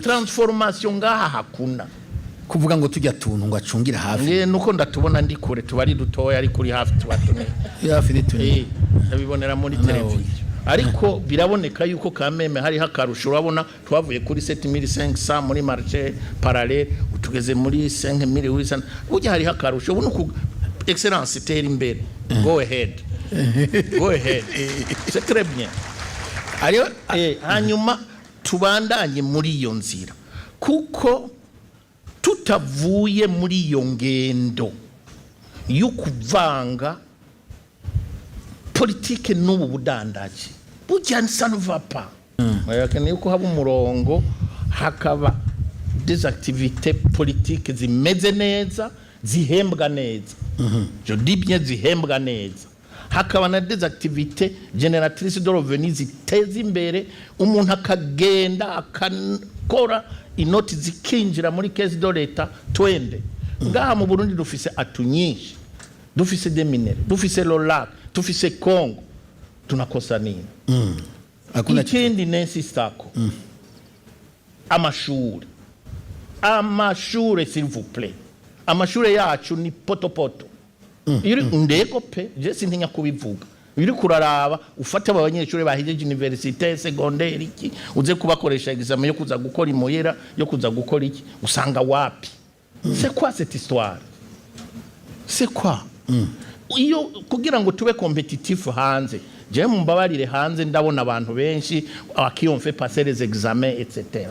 transformation ngaha hakuna. Kuvuga ngo tujya tuntu ngo acungira hafi. Nge nuko ndatubona ndi kure, tuba ari dutoya, ariko uri hafi tuba tunini. Hafi ni tunini. Ndabibonera muri televiziyo, ariko biraboneka yuko kameme hariho akarusho. Urabona twavuye kuri 7500 muri marché parallèle, tugeze muri 5800. Burya hariho akarusho. Ubu nuku Excellence itera imbere. Go ahead, go ahead, c'est très bien. Ariyo. Hanyuma tubandanye muri iyo nzira, kuko tutavuye muri iyo ngendo yo kuvanga politike n'ubu budandaji, burya ça ne va pas. Hakeneye ko haba umurongo, hakaba des activités politiques zimeze neza, zihembwa neza, je dis bien zihembwa neza, hakaba na des activités génératrices de revenus ziteza imbere umuntu, akagenda akakora, inoti zikinjira muri caisse de l'État. Twende ngaha mu Burundi dufise atouts nyinshi, dufise des minerais, dufise le lac, dufise Congo, tunakosa nini? Hakuna. Ikindi nensistako, amashure, amashure, s'il vous plaît, amashure yacu ni potopoto. Iyo uri ndego pe, je sintinya kubivuga, iyo uri kuraraba ufate aba banyeshuri bahejeje université secondaire, iki, uze kubakoresha examen yo kuza gukora imoyera, yo kuza gukora iki, usanga wapi. C'est quoi cette histoire? C'est quoi? Iyo kugira ngo tube compétitif hanze, je mumbabarire, hanze ndabona abantu benshi qui ont fait passer les examens etc,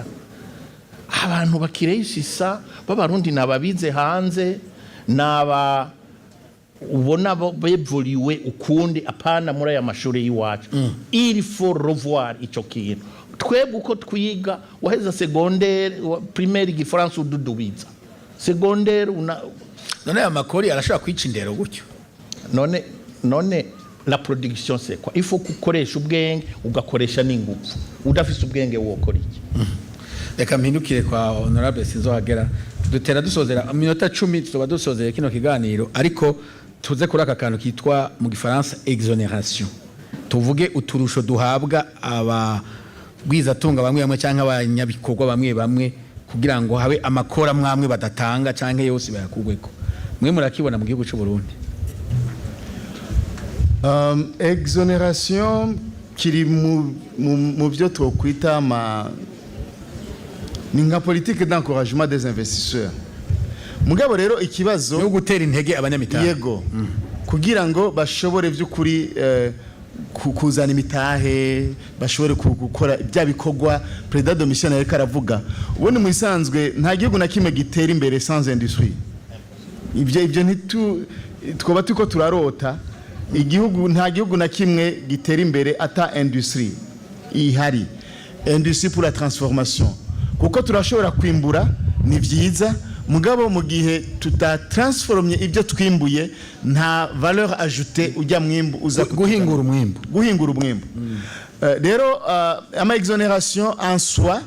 abantu bakiréussissa b'Abarundi nababize hanze, naba ubona bo bevuriwe ukundi, apana muri aya mashuri y'iwacu. Il faut revoir ico kintu. Twebwe uko twiga, waheza secondaire, primaire igifaransa ududubiza, secondaire una. None aya makori arashobora kwica indero gutyo? None la production, c'est quoi? Il faut gukoresha ubwenge, ugakoresha n'ingufu. Udafise ubwenge wokora iki? Reka mpindukire kwa honorable Sinzohagera. Dutera dusozera, iminota 10 tuzoba dusozeye kino kiganiro, ariko tuze kuri aka kantu kitwa mu gifaransa exonération, tuvuge uturusho duhabwa abagwizatunga bamwe bamwe cyangwa abanyabikorwa bamwe bamwe kugira ngo habe amakora mwamwe badatanga cyangwa yose bayakugweko. Mwe murakibona mu gihugu cy'u Burundi? Exonération kiri mu byo twokwita ma ni nka politique d'encouragement des investisseurs. Mugabo rero ikibazo no gutera intege abanyamitahe. Yego, kugira ngo bashobore by'ukuri kuzana imitahe, bashobore gukora bya bikorwa Président Domitien yariko aravuga. Ubundi mu isanzwe nta gihugu na kimwe gitera imbere sans industrie. Ibyo ntitu twoba turiko turarota igihugu. Nta gihugu na kimwe gitera imbere ata industrie ihari, industrie pour la transformation, kuko turashobora kwimbura, ni byiza, mugabo mu gihe tutatransformye ibyo twimbuye, nta valeur ajoutée ujya mwimbu uza. Guhingura umwimbu. Guhingura umwimbu. Rero ama exonération en soi,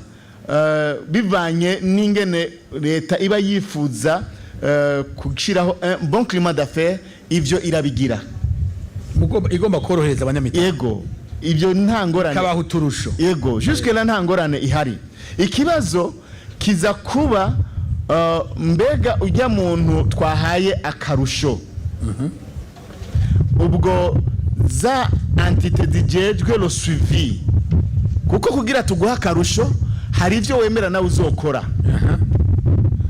bivanye n'ingene leta iba yifuza gushyiraho un bon climat d'affaires, ivyo irabigira. Igomba korohereza abanyamitahe. Yego, ibyo nta ngorane. Kabaho uturusho. Yego, jusque là nta ngorane ihari. Ikibazo kiza kuba mbega ujya muntu twahaye akarusho, ubwo za entité zijejwe le suivi, kuko kugira tuguhe akarusho hari ibyo wemera nawe uzokora,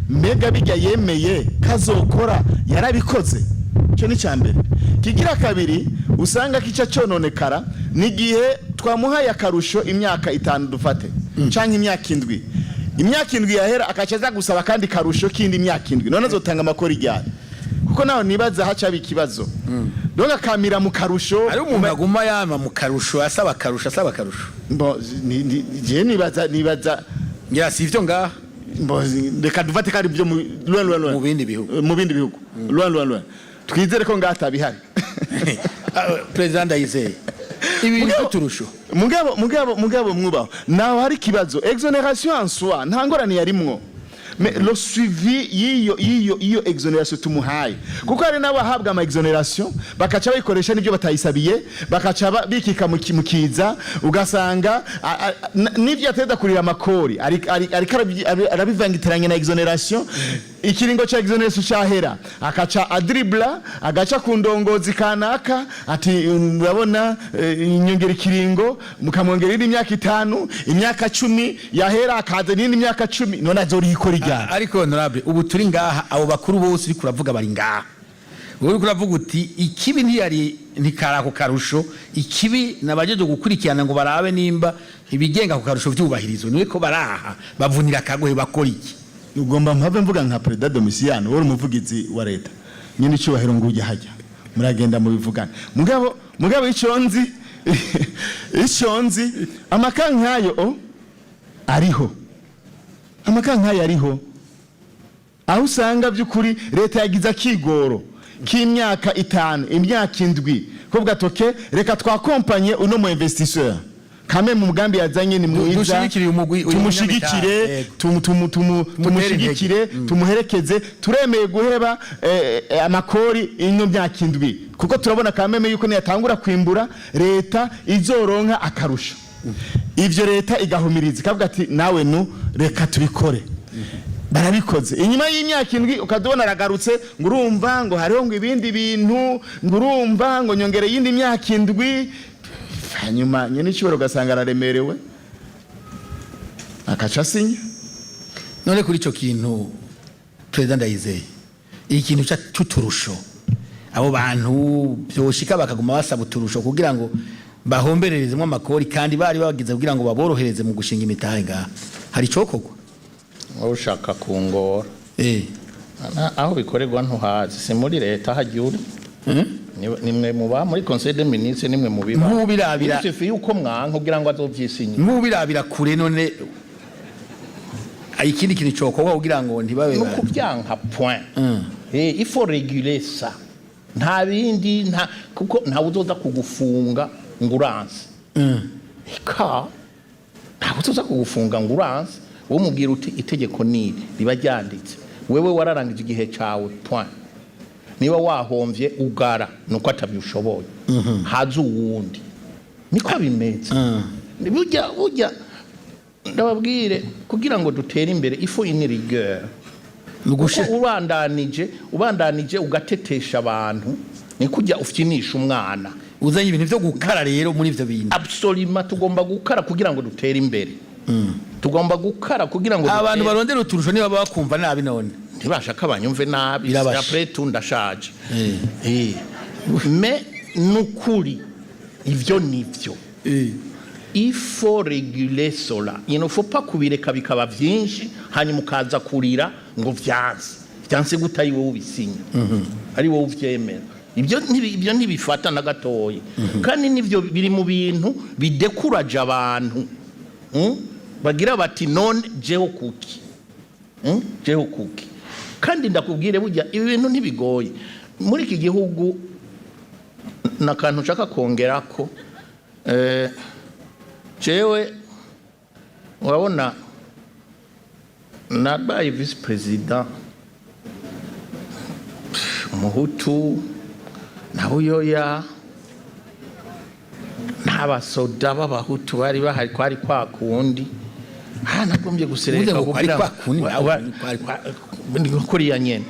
mbega bijya yemeye kazokora yarabikoze? Icyo ni icya mbere. Kigira kabiri, usanga kica cyononekara n'igihe twamuhaye akarusho imyaka 5 dufate, canke imyaka 7, imyaka 7 yahera akaca aza gusaba akandi karusho kindi imyaka 7. None azotanga amakuru ijyana? Kuko nawe nibaza hacaba ikibazo, donc akamira mu karusho. Ari umuntu aguma yama mu karusho, asaba akarusho, asaba akarusho. Bon, je nibaza Ngira si ivyo ngaha. Bon, reka dufate ko ari byo loin, loin, loin. Mu bindi bihugu. Mu bindi bihugu, loin, loin, loin. Twizere ko ngaha atabihari. Ah, Président Ndayizeye, ibintu by'uturusho. Mugabo mwubaho, naho hari ikibazo. Exonération en soi nta ngorane yarimwo, mais le suivi y'iyo iyo iyo exonération tumuhaye, kuko hari n'abahabwa ama exonération bakaca bayikoresha n'ibyo batayisabiye, bakaca bikika mu kiza, ugasanga n'ivyo ateza kurira amakori ariko arabivangitiranye na exonération. Ikiringo ca exonération cahera akaca adribla, agaca ku ndongozi kanaka ati: "Murabona, inyongera ikiringo", mukamwongera indi myaka 5, imyaka 10 yahera akaza n'indi myaka 10. None azorikora ijyana? Ariko honorable, ubu turi ngaha, abo bakuru bose uri kuravuga bari ngaha. Wowe uri kuravuga uti ikibi ntiyari ntikari ako karusho, ikibi nabajeje gukurikirana ngo barabe nimba ibigenga ako karusho vyubahirizwa. Niwe ko baraha bavunira akagohe, bakora iki? Ugomba mpave mvuga nka Perezida Domiciano wari umuvugizi wa leta nyine icyubahiro, ngo ujya hajya muragenda mubivugane. Mugabo icyo nzi, amaka nkayo o ariho, amaka nkayo ariho, aho usanga by'ukuri leta yagize akigoro k'imyaka 5, imyaka 7, kuvuga ati: "Okay, reka twakompanye uno mu investisseur kame mu mugambi yazanye ni mwiza." Dushigikire uyu mugwi, uyu Tumushigikire. munyamitahe. Tumushigikire, tumuherekeze, turemeye guheba amakori ino myaka 7, kuko turabona kameme yuko niyatangura kwimbura leta izoronka akarusho. Ivyo leta igahumiriza, ikavuga ati: "Nawe nu reka tubikore." Barabikoze, inyuma y'imyaka 7 ukadubona aragarutse ngo urumva ngo hariho ngo ibindi bintu, ngo urumva ngo nyongere yindi myaka 7. Hanyuma nyene icubahiro ugasanga araremerewe, akaca asinya. None kuri ico kintu, Perezida Ndayizeye, ikintu c'uturusho, abo bantu byoshika bakaguma basaba uturusho kugira ngo bahombererezemo amakori, kandi bari bagize kugira ngo baborohereze mu gushinga imitahe ngaha, hari icokorwa? Wowe ushaka kungora. Aho bikorerwa ntuhazi, si muri leta hajya uri. Nimwe muba muri conseil des ministres, nimwe mubiba. Nk'ubirabira- Isufi yuko mwanka kugira ngo azovyisinye. Nk'ubirabira kure, none ikindi kintu cokorwa kugira ngo ntibabe No kubyanka, point. Il faut réguler ça, nta bindi, nta kuko ntawe uzoza kugufunga ngo uranse. Eka, ntawe uzoza kugufunga ngo uranse. Wowe umubwira uti: "Itegeko niri riba ryanditse, wewe wararangije igihe cawe, point. Niba wahomvye, ugara." Nuko atabyushoboye, haza uwundi. Niko bimeze. Burya burya ndababwire, kugira ngo dutere imbere, il faut une rigueur. Ni ugushira Kuko ubandanije ugatetesha abantu, ni kujya ufyinisha umwana. Uzanye ibintu vyo gukara rero muri ivyo bintu. Absolument, tugomba gukara kugira ngo dutere imbere, tugomba gukara kugira ngo Abantu barondera uturusho niba bakumva nabi none? Ntibashaka banyumve nabi. Birabasha. Après tout ndashaje. Mais nukuri ivyo nivyo, il faut réguler cela. Il ne faut pas kubireka bikaba vyinshi, hanyuma ukaza kurira ngo vyanse. Vyanse gute ari wowe ubisinya, ari wowe uvyemera? Ibyo ntibifata na gatoya, kandi nivyo biri mu bintu bidekuraje abantu. Bagira bati: "None jeho kuki? Jeho kuki?" Kandi ndakubwire, burya ibi bintu ntibigoye muri iki gihugu. Nakantu nshaka kongerako, jewe urabona nabaye vice président, umuhutu na Buyoya, n'abasoda b'abahutu bari bahari, kwari kwa kundi ha nagombye gusereka. Uvuze ngo kwari kugira kwa kundi, nawe kwari Ni kuriya nyene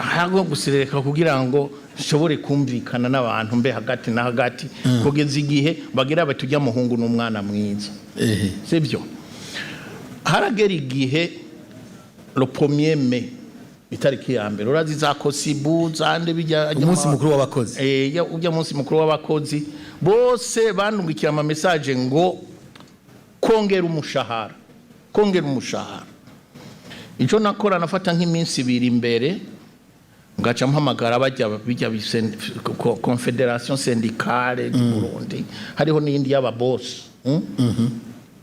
hago gusereka kugira ngo nshobore kumvikana n'abantu, mbe hagati na hagati, kugeza igihe bagira bati: "Ujya muhungu n'umwana mwiza." Sibyo? Haragera igihe le 1er mai, itariki ya mbere, urazi za COSYBU zande bijya. Umunsi mukuru w'abakozi. Ujya munsi mukuru w'abakozi, bose bandungikira ama message ngo kongera umushahara, kongera umushahara. Icyo nakora, nafata nk'iminsi 2 imbere, ngaca mpamagara bajya bijya confédération syndicale du Burundi, hariho n'iyindi y'ababosi,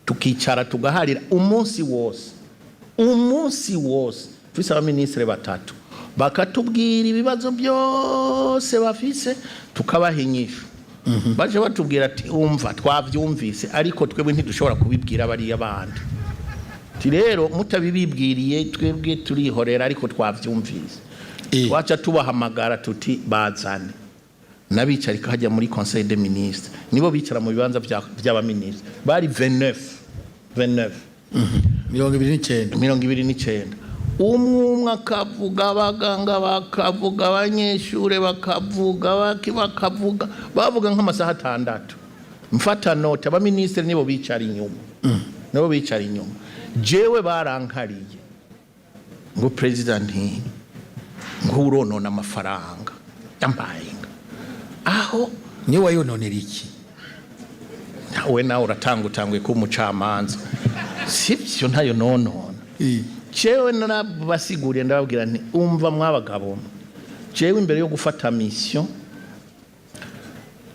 Tukicara tugaharira umunsi wose, umunsi wose, tufise abaminisitiri batatu, bakatubwira ibibazo byose bafise, tukabaha inyishu. Baje batubwira ati: "Umva, twavyumvise, ariko twebwe ntidushobora kubibwira bariya bandi." Ati: "Rero mutabibibwiriye, twebwe turihorera, ariko twavyumvise." Twaca tubahamagara tuti: "Bazane." N'abicarika hajya muri conseil des ministres, nibo bicara mu bibanza vy'abaministres, bari 29, 29. 29. 29. Umwe umwe akavuga, abaganga bakavuga, abanyeshure bakavuga, baki bakavuga, bavuga nk'amasaha 6. Mfata note. Abaminisitiri nibo bicara inyuma, nibo bicara inyuma. Jewe barankariye ngo: "Perezida, nti ngo uronona amafaranga." Yambaye inga aho. Niwe wayononera iki? We nawe uratanga, utanguye kuba umucamanza. Sibyo, ntayo nonona. Jewe narabasiguriye, ndababwira nti: "Umva mwabagabo, jewe imbere yo gufata mission,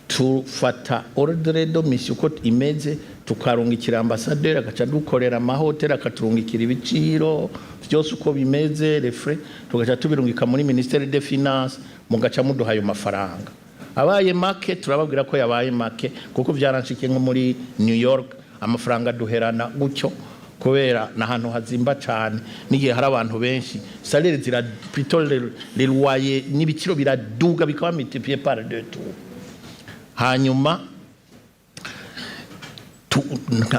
tufata ordre de mission uko imeze, tukarungikira ambassadeur, agaca dukorera amahoteli, akaturungikira ibiciro byose uko bimeze, les frais, tugaca tubirungika muri ministère des finances, mugaca muduha ayo mafaranga. Abaye make, turababwira ko yabaye make." Kuko byaranshikiye nko muri New York, amafaranga duherana gutyo, kubera n'ahantu hazimba cyane, n'igihe hari abantu benshi, salaire zira plutôt les loyers n'ibiciro biraduga, bikaba multiplié par deux tout. Hanyuma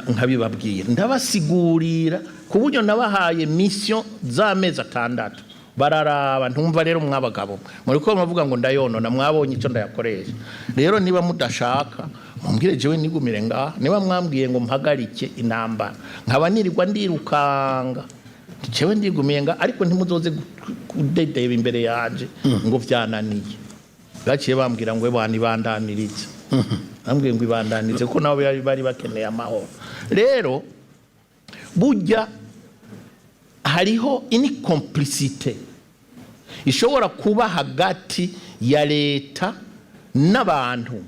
Nkabibabwira, ndabasigurira ku buryo nabahaye mission z'amezi 6, bararaba. Ntumva rero, mwabagabo muri ko muvuga ngo ndayonona, mwabonye icyo ndayakoresha. Rero niba mudashaka, mumbwire jewe nigumire ngaha. Niba mwambwiye ngo mpagarike intambara, nkaba nirirwa ndirukanga, jewe ndigumiye nga, ariko ntimuzoze kudedeba imbere yanje ngo vyananiye. Baciye bambwira ngo bana ibandanirize, bambwiye ngo ibandanize, kuko nabo bari bakeneye amahoro. Rero burya hariho une complicité ishobora kuba hagati ya leta n'abantu,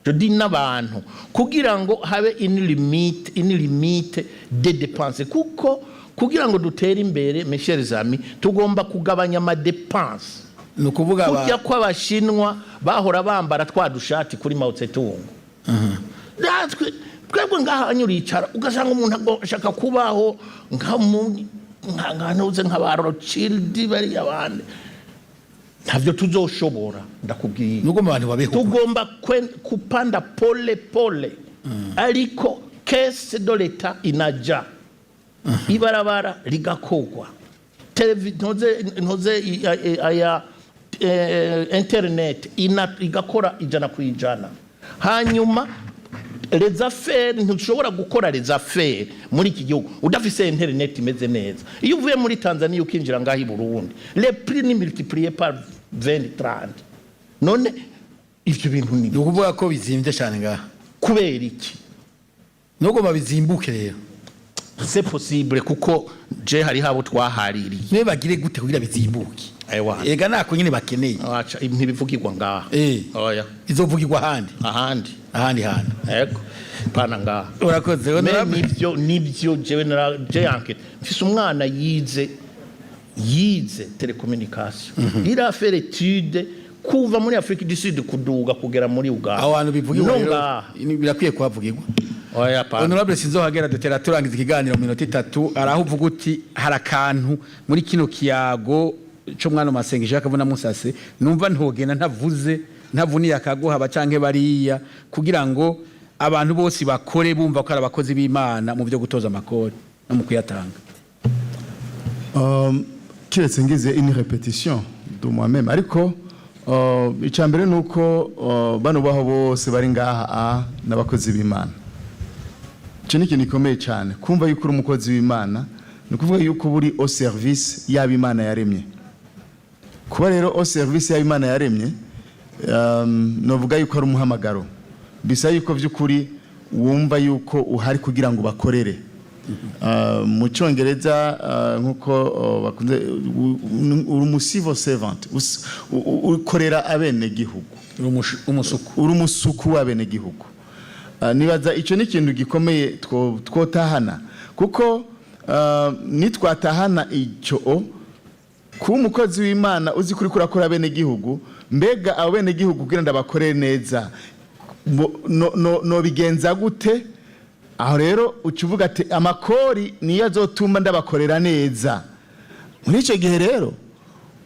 je dis n'abantu, kugira ngo habe une limite de dépense, kuko kugira ngo dutere imbere, mes chers amis, tugomba kugabanya ama dépenses. Ni ukuvuga Kurya kw'Abashinwa bahora bambara twa dushati kuri Mao Tse-tung, natwe twebwe ngaha uricara ugasanga umuntu ashaka kubaho nka nka ntuze nka ba Rothschild, bariya bandi. Ntabyo tuzoshobora, ndakubwiye. Nubwo mu bantu babeho. Tugomba kupanda pole pole, ariko caisse de l'État inaja, ibarabara rigakogwa, ntuze aya internet igakora 100%. Hanyuma les affaires, ntushobora gukora les affaires muri iki gihugu udafise internet imeze neza. Iyo uvuye muri Tanzania ukinjira ngaho i Burundi, les prix ni multiplié par 20, 30. None ivyo bintu ni Ni ukuvuga ko bizimbye cyane ngaha. Kubera iki? Nubwo babizimbuke rero. C'est possible, kuko je hariho abo twahaririye. Niwe bagire gute kugira bizimbuke? Ewa. Ega nako nyine bakeneye. Aca ntibivugirwa ngaha. Oya. Izovugirwa ahandi. Ahandi. Ahandi hantu. Ego, pana ngaha. Urakoze. Me Honorable. Nivyo jewe nara je enquête, mfise umwana yize télécommunication, il a fait l'étude kuva muri Afrique du Sud kuduga kugera muri Uganda. Aho hantu bivugirwa No rero ngaha. Birakwiye kuhavugirwa. Oya, pana. Honorable Sinzohagera, dutera turangiza ikiganiro mu minota 3. Araho uvuga uti hari akantu muri kino kiyago cyo mwana masengesho akavuna musase, numva ntogenda ntavuze, ntavuniye akaguha canke bariya, kugira ngo abantu bose bakore bumva ko ari abakozi b'Imana mu byo gutoza amakori no mu kuyatanga. Kiretse ngize une répétition de moi-même, ariko icya mbere ni uko bano baho bose bari ngaha n'abakozi b'Imana. Icyo ni ikintu gikomeye cyane. Kumva yuko uri umukozi w'Imana ni ukuvuga yuko uba uri au service y'abo Imana yaremye. Kuba rero au service y'abo Imana yaremye, novuga yuko ari umuhamagaro, bisa yuko by'ukuri wumva yuko uhari kugira ngo bakorere. Mu Cyongereza, nkuko bakunze, uri umu civil servant, ukorera abenegihugu. Uri umusuku. Uri umusuku w'abenegihugu. Nibaza icyo ni ikintu gikomeye twotahana, kuko nitwatahana icyo kuba umukozi w'Imana, uzi kuri kurakora abenegihugu, mbega abo benegihugu kugira ngo ndabakorere neza no bigenza gute? Aho rero uca uvuga ati amakori niyo azotuma ndabakorera neza. Muri icyo gihe rero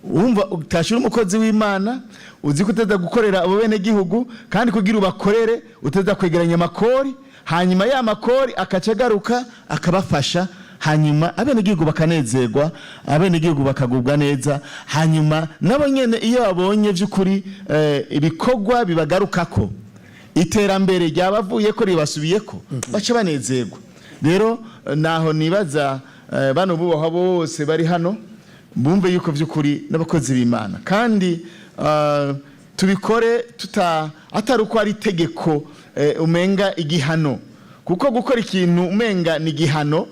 wumva utashyira umukozi w'Imana, uzi ko utaza gukorera abo bene gihugu, kandi kugira ubakorere utaza kwegeranya amakori, hanyuma ya makori akaca agaruka akabafasha, hanyuma abenegihugu bakanezerwa, abenegihugu bakagubwa neza. Hanyuma nabo nyene iyo babonye by'ukuri ibikorwa bibagarukako, iterambere ryabavuye ko ribasubiyeko, baca banezerwa. Rero naho nibaza bano bubahwa bose bari hano bumve yuko by'ukuri n'abakozi b'Imana, kandi tubikore tuta atari uko ari itegeko, umenga igihano, kuko gukora ikintu umenga ni igihano,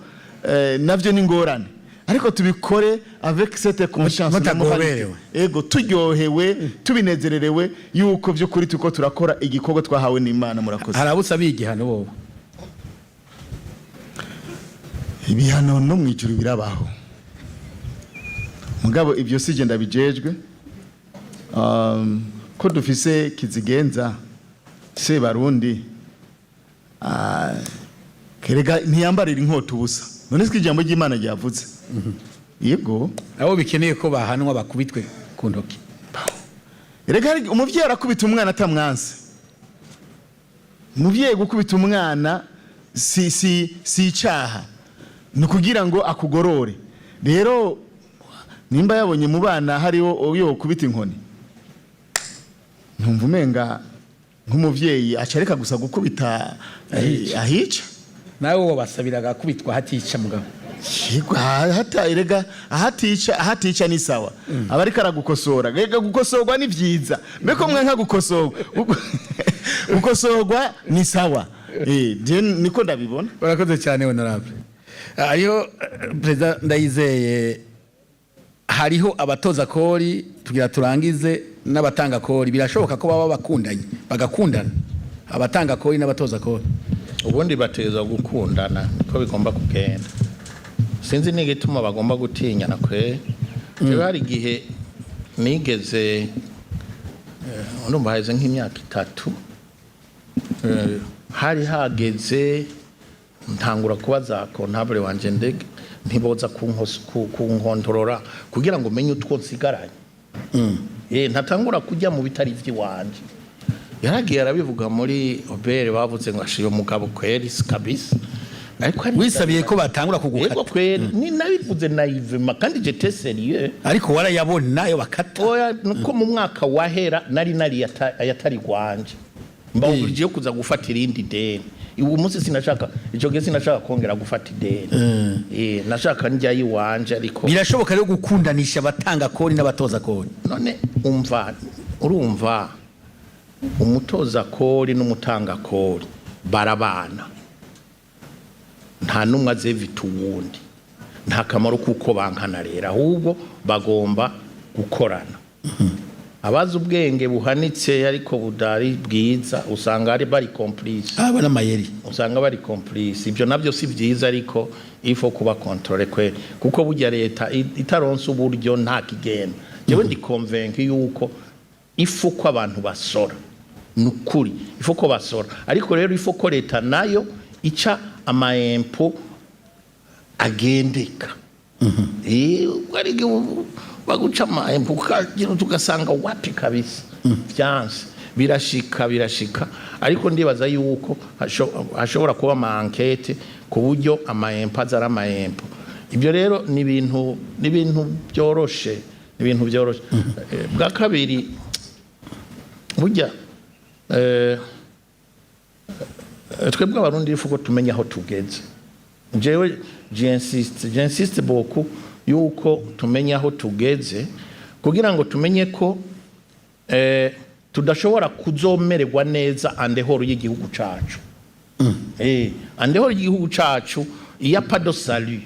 navyo ni ingorane, ariko tubikore avec cette conscience na Mutagoberewe. moralité. Ego, turyohewe, tubinezererewe yuko by'ukuri turiko turakora igikorwa twahawe n'Imana. Murakoze. Hari abo usabiye igihano bobo? Ibihano no mu ijuru birabaho, mugabo ibyo si jye ndabijejwe. Ko dufise kizigenza se barundi, kerega ntiyambarira inkota ubusa. None siko ijambo ry'Imana ryavuze? Yego. Abo bikeneye ko bahanwa, bakubitwe ku ntoki. Erega hari umuvyeyi arakubita umwana atamwanse. Umuvyeyi gukubita umwana si icaha, ni ukugira ngo akugorore. Rero nimba yabonye mu bana hariho uyo kubita inkoni, ntumva umenga nk'umuvyeyi acareka gusa gukubita ahica. Nawe wabasabira agakubitwa hatica, mugabo. Yego, hata erega ahatica ni sawa, aba ariko aragukosora. Rega gukosorwa ni vyiza, mbeko mwe nka gukosorwa. Gukosorwa ni sawa. Je niko ndabibona. Urakoze cyane, honorable. Hariho perezida Ndayizeye, hariho abatoza kori, tugira turangize, n'abatanga kori. Birashoboka ko baba bakundanye, bagakundana, abatanga kori n'abatoza kori? Ubundi bateza gukundana, niko bigomba kugenda. Sinzi n'igituma bagomba gutinyana kwe. Jewe hari igihe nigeze, urumva haheze nk'imyaka 3, hari hageze ntangura kubaza comptable wanje ndege ntiboza kunkontorora kugira ngo menye utwo nsigaranye, ntatangura kujya mu bitari ivy'iwanje. Yaragiye arabivuga muri OBR, bavuze ngo ashiye umugabo kweri kabisa, ariko hari Wisabiye ko batangura kugukata? Yego kweri, ni nabivuze naïvement kandi j'étais sérieux. Ariko warayabona ayo bakata? Oya, nuko mu mwaka wahera nari ayatari gwanje, mbawubije yo kuza gufata irindi deni. Ubu munsi sinashaka, ico gihe sinashaka kongera gufata ideni, nashaka njya yiwanje, ariko Birashoboka rero gukundanisha abatanga kori n'abatoza kori? None umva, urumva umutoza kori n'umutanga kori barabana, nta n'umwe azevita uwundi. Nta kamaro kuko bankana rero, ahubwo bagomba gukorana. Abazi ubwenge buhanitse ariko budari bwiza, usanga ari bari complice. Aba n'amayeri. Usanga bari complice, ibyo nabyo si byiza, ariko il faut kuba contrôler kweri, kuko burya leta itaronse uburyo nta kigenda. Jewe ndi convaincu yuko il faut ko abantu basora, nukuri il faut ko basora, ariko rero il faut ko leta nayo ica ama impôts agendeka. Ari baguca ama impôts ukagira ugasanga wapi kabisa, vyanse birashika, birashika. Ariko ndibaza yuko hashobora kuba ama enquêtes ku buryo ama impôts aza ari ama impôts. Ibyo rero ni ibintu byoroshe, ni ibintu byoroshe. Bwa kabiri, burya twebwe Abarundi il faut ko tumenya aho tugeze. Jewe j'insiste beaucoup yuko tumenya aho tugeze, kugira ngo tumenye ko tudashobora kuzomererwa neza en dehors y'igihugu cacu. En dehors y'igihugu cacu il y a pas de salut.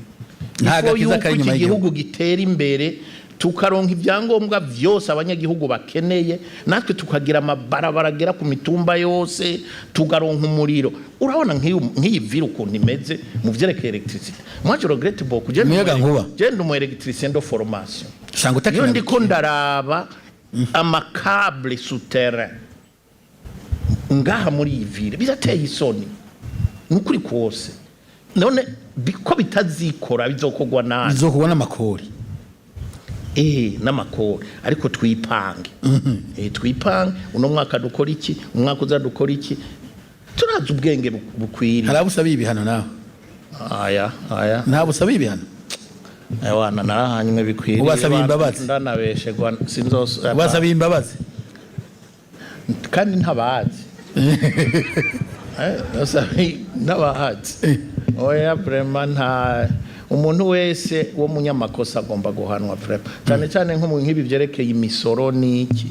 Nta Il faut gakiza yuko kari inyuma iki y'igihugu. gihugu gitera imbere, tukaronka ibyangombwa vyose abanyagihugu bakeneye, natwe tukagira amabarabara agera ku mitumba yose, tukaronka umuriro. Urabona nk'iyi ville ukuntu imeze mu vyerekeye électricité. Moi je regrette beaucoup. Je Umuyaga nkuba. Je ndi umu électricien de formation. Usanga Iyo utakina. ndiko ndaraba ama câbles souterrain ngaha muri iyi ville, birateye isoni, ni ukuri kose. None ko bitazikora, bizokorwa nabi? Bizokorwa n'amakori. N'amakori, ariko twipange, twipange. Uno mwaka dukora iki, umwaka uza dukora iki, turazi ubwenge bukwiriye. Hari abo usabiye ibihano nawe? Aya aya. Ntabwo usabiye ibihano? Wana narahanywe bikwiriye. Ubasabiye imbabazi? Ndanabeshegwa sinzos Ubasabiye imbabazi? Kandi ntabazi. Ntabazi, oya, vraiment nta. Umuntu wese wo munyamakosa agomba guhanwa vraiment, cyane cyane nko mu nk'ibi byerekeye imisoro n'iki.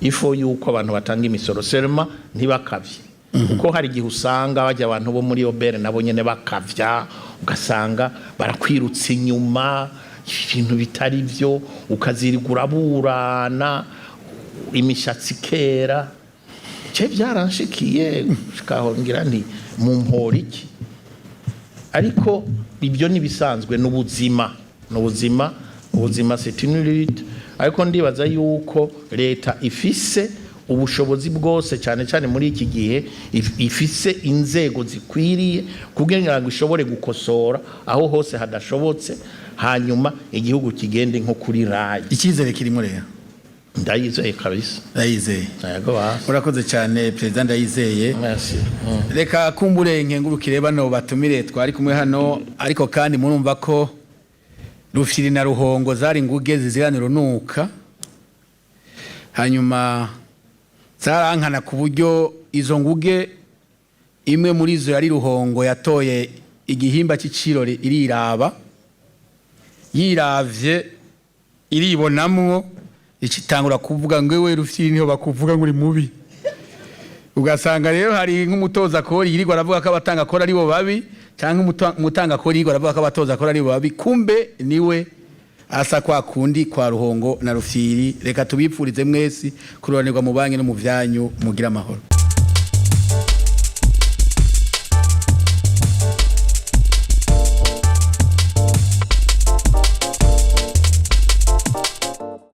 Il faut yuko abantu batanga imisoro, seulement ntibakavye, kuko hari igihe usanga bajya abantu bo muri OBR nabo nyene bakavya, ugasanga barakwirutsa inyuma ibintu bitari byo, ukazirirwa uraburana imishatsi kera. Ce byaranshikiye shikaho ngira nti mumpora iki? Ariko ibyo nibisanzwe, n'ubuzima, n'ubuzima, ubuzima c'est une lutte. Ariko ndibaza yuko leta ifise ubushobozi bwose, cyane cyane muri iki gihe ifise inzego zikwiriye kugira ngo ishobore gukosora aho hose hadashobotse, hanyuma igihugu kigende nko kuri rail. Icyizere kirimo rero. Ndayizeye kabisa. Ndayizeye. Yego basi. Murakoze cyane, Perezida Ndayizeye. Merci. Reka kumbure nkengurukire bano batumire twari kumwe hano, ariko kandi murumva ko Rufyiri na Ruhongo zari nguge zizirana urunuka, hanyuma zarankana ku buryo izo nguge, imwe muri zo yari Ruhongo, yatoye igihimba cy'icirori iriraba, yiravye iribonamwo, icitangura kuvuga ngo: "Ewe Rufyiri, niho bakuvuga ngo uri mubi." Ugasanga rero hari nk'umutoza kori yirirwa aravuga ko abatanga kori ari bo babi, cyangwa umutanga kori yirirwa aravuga ko abatoza kori ari bo babi, kumbe niwe asa kwa kundi kwa Ruhongo na Rufyiri. Reka tubipfurize mwese kuroranirwa mu banki no mu vyanyu, mugira amahoro.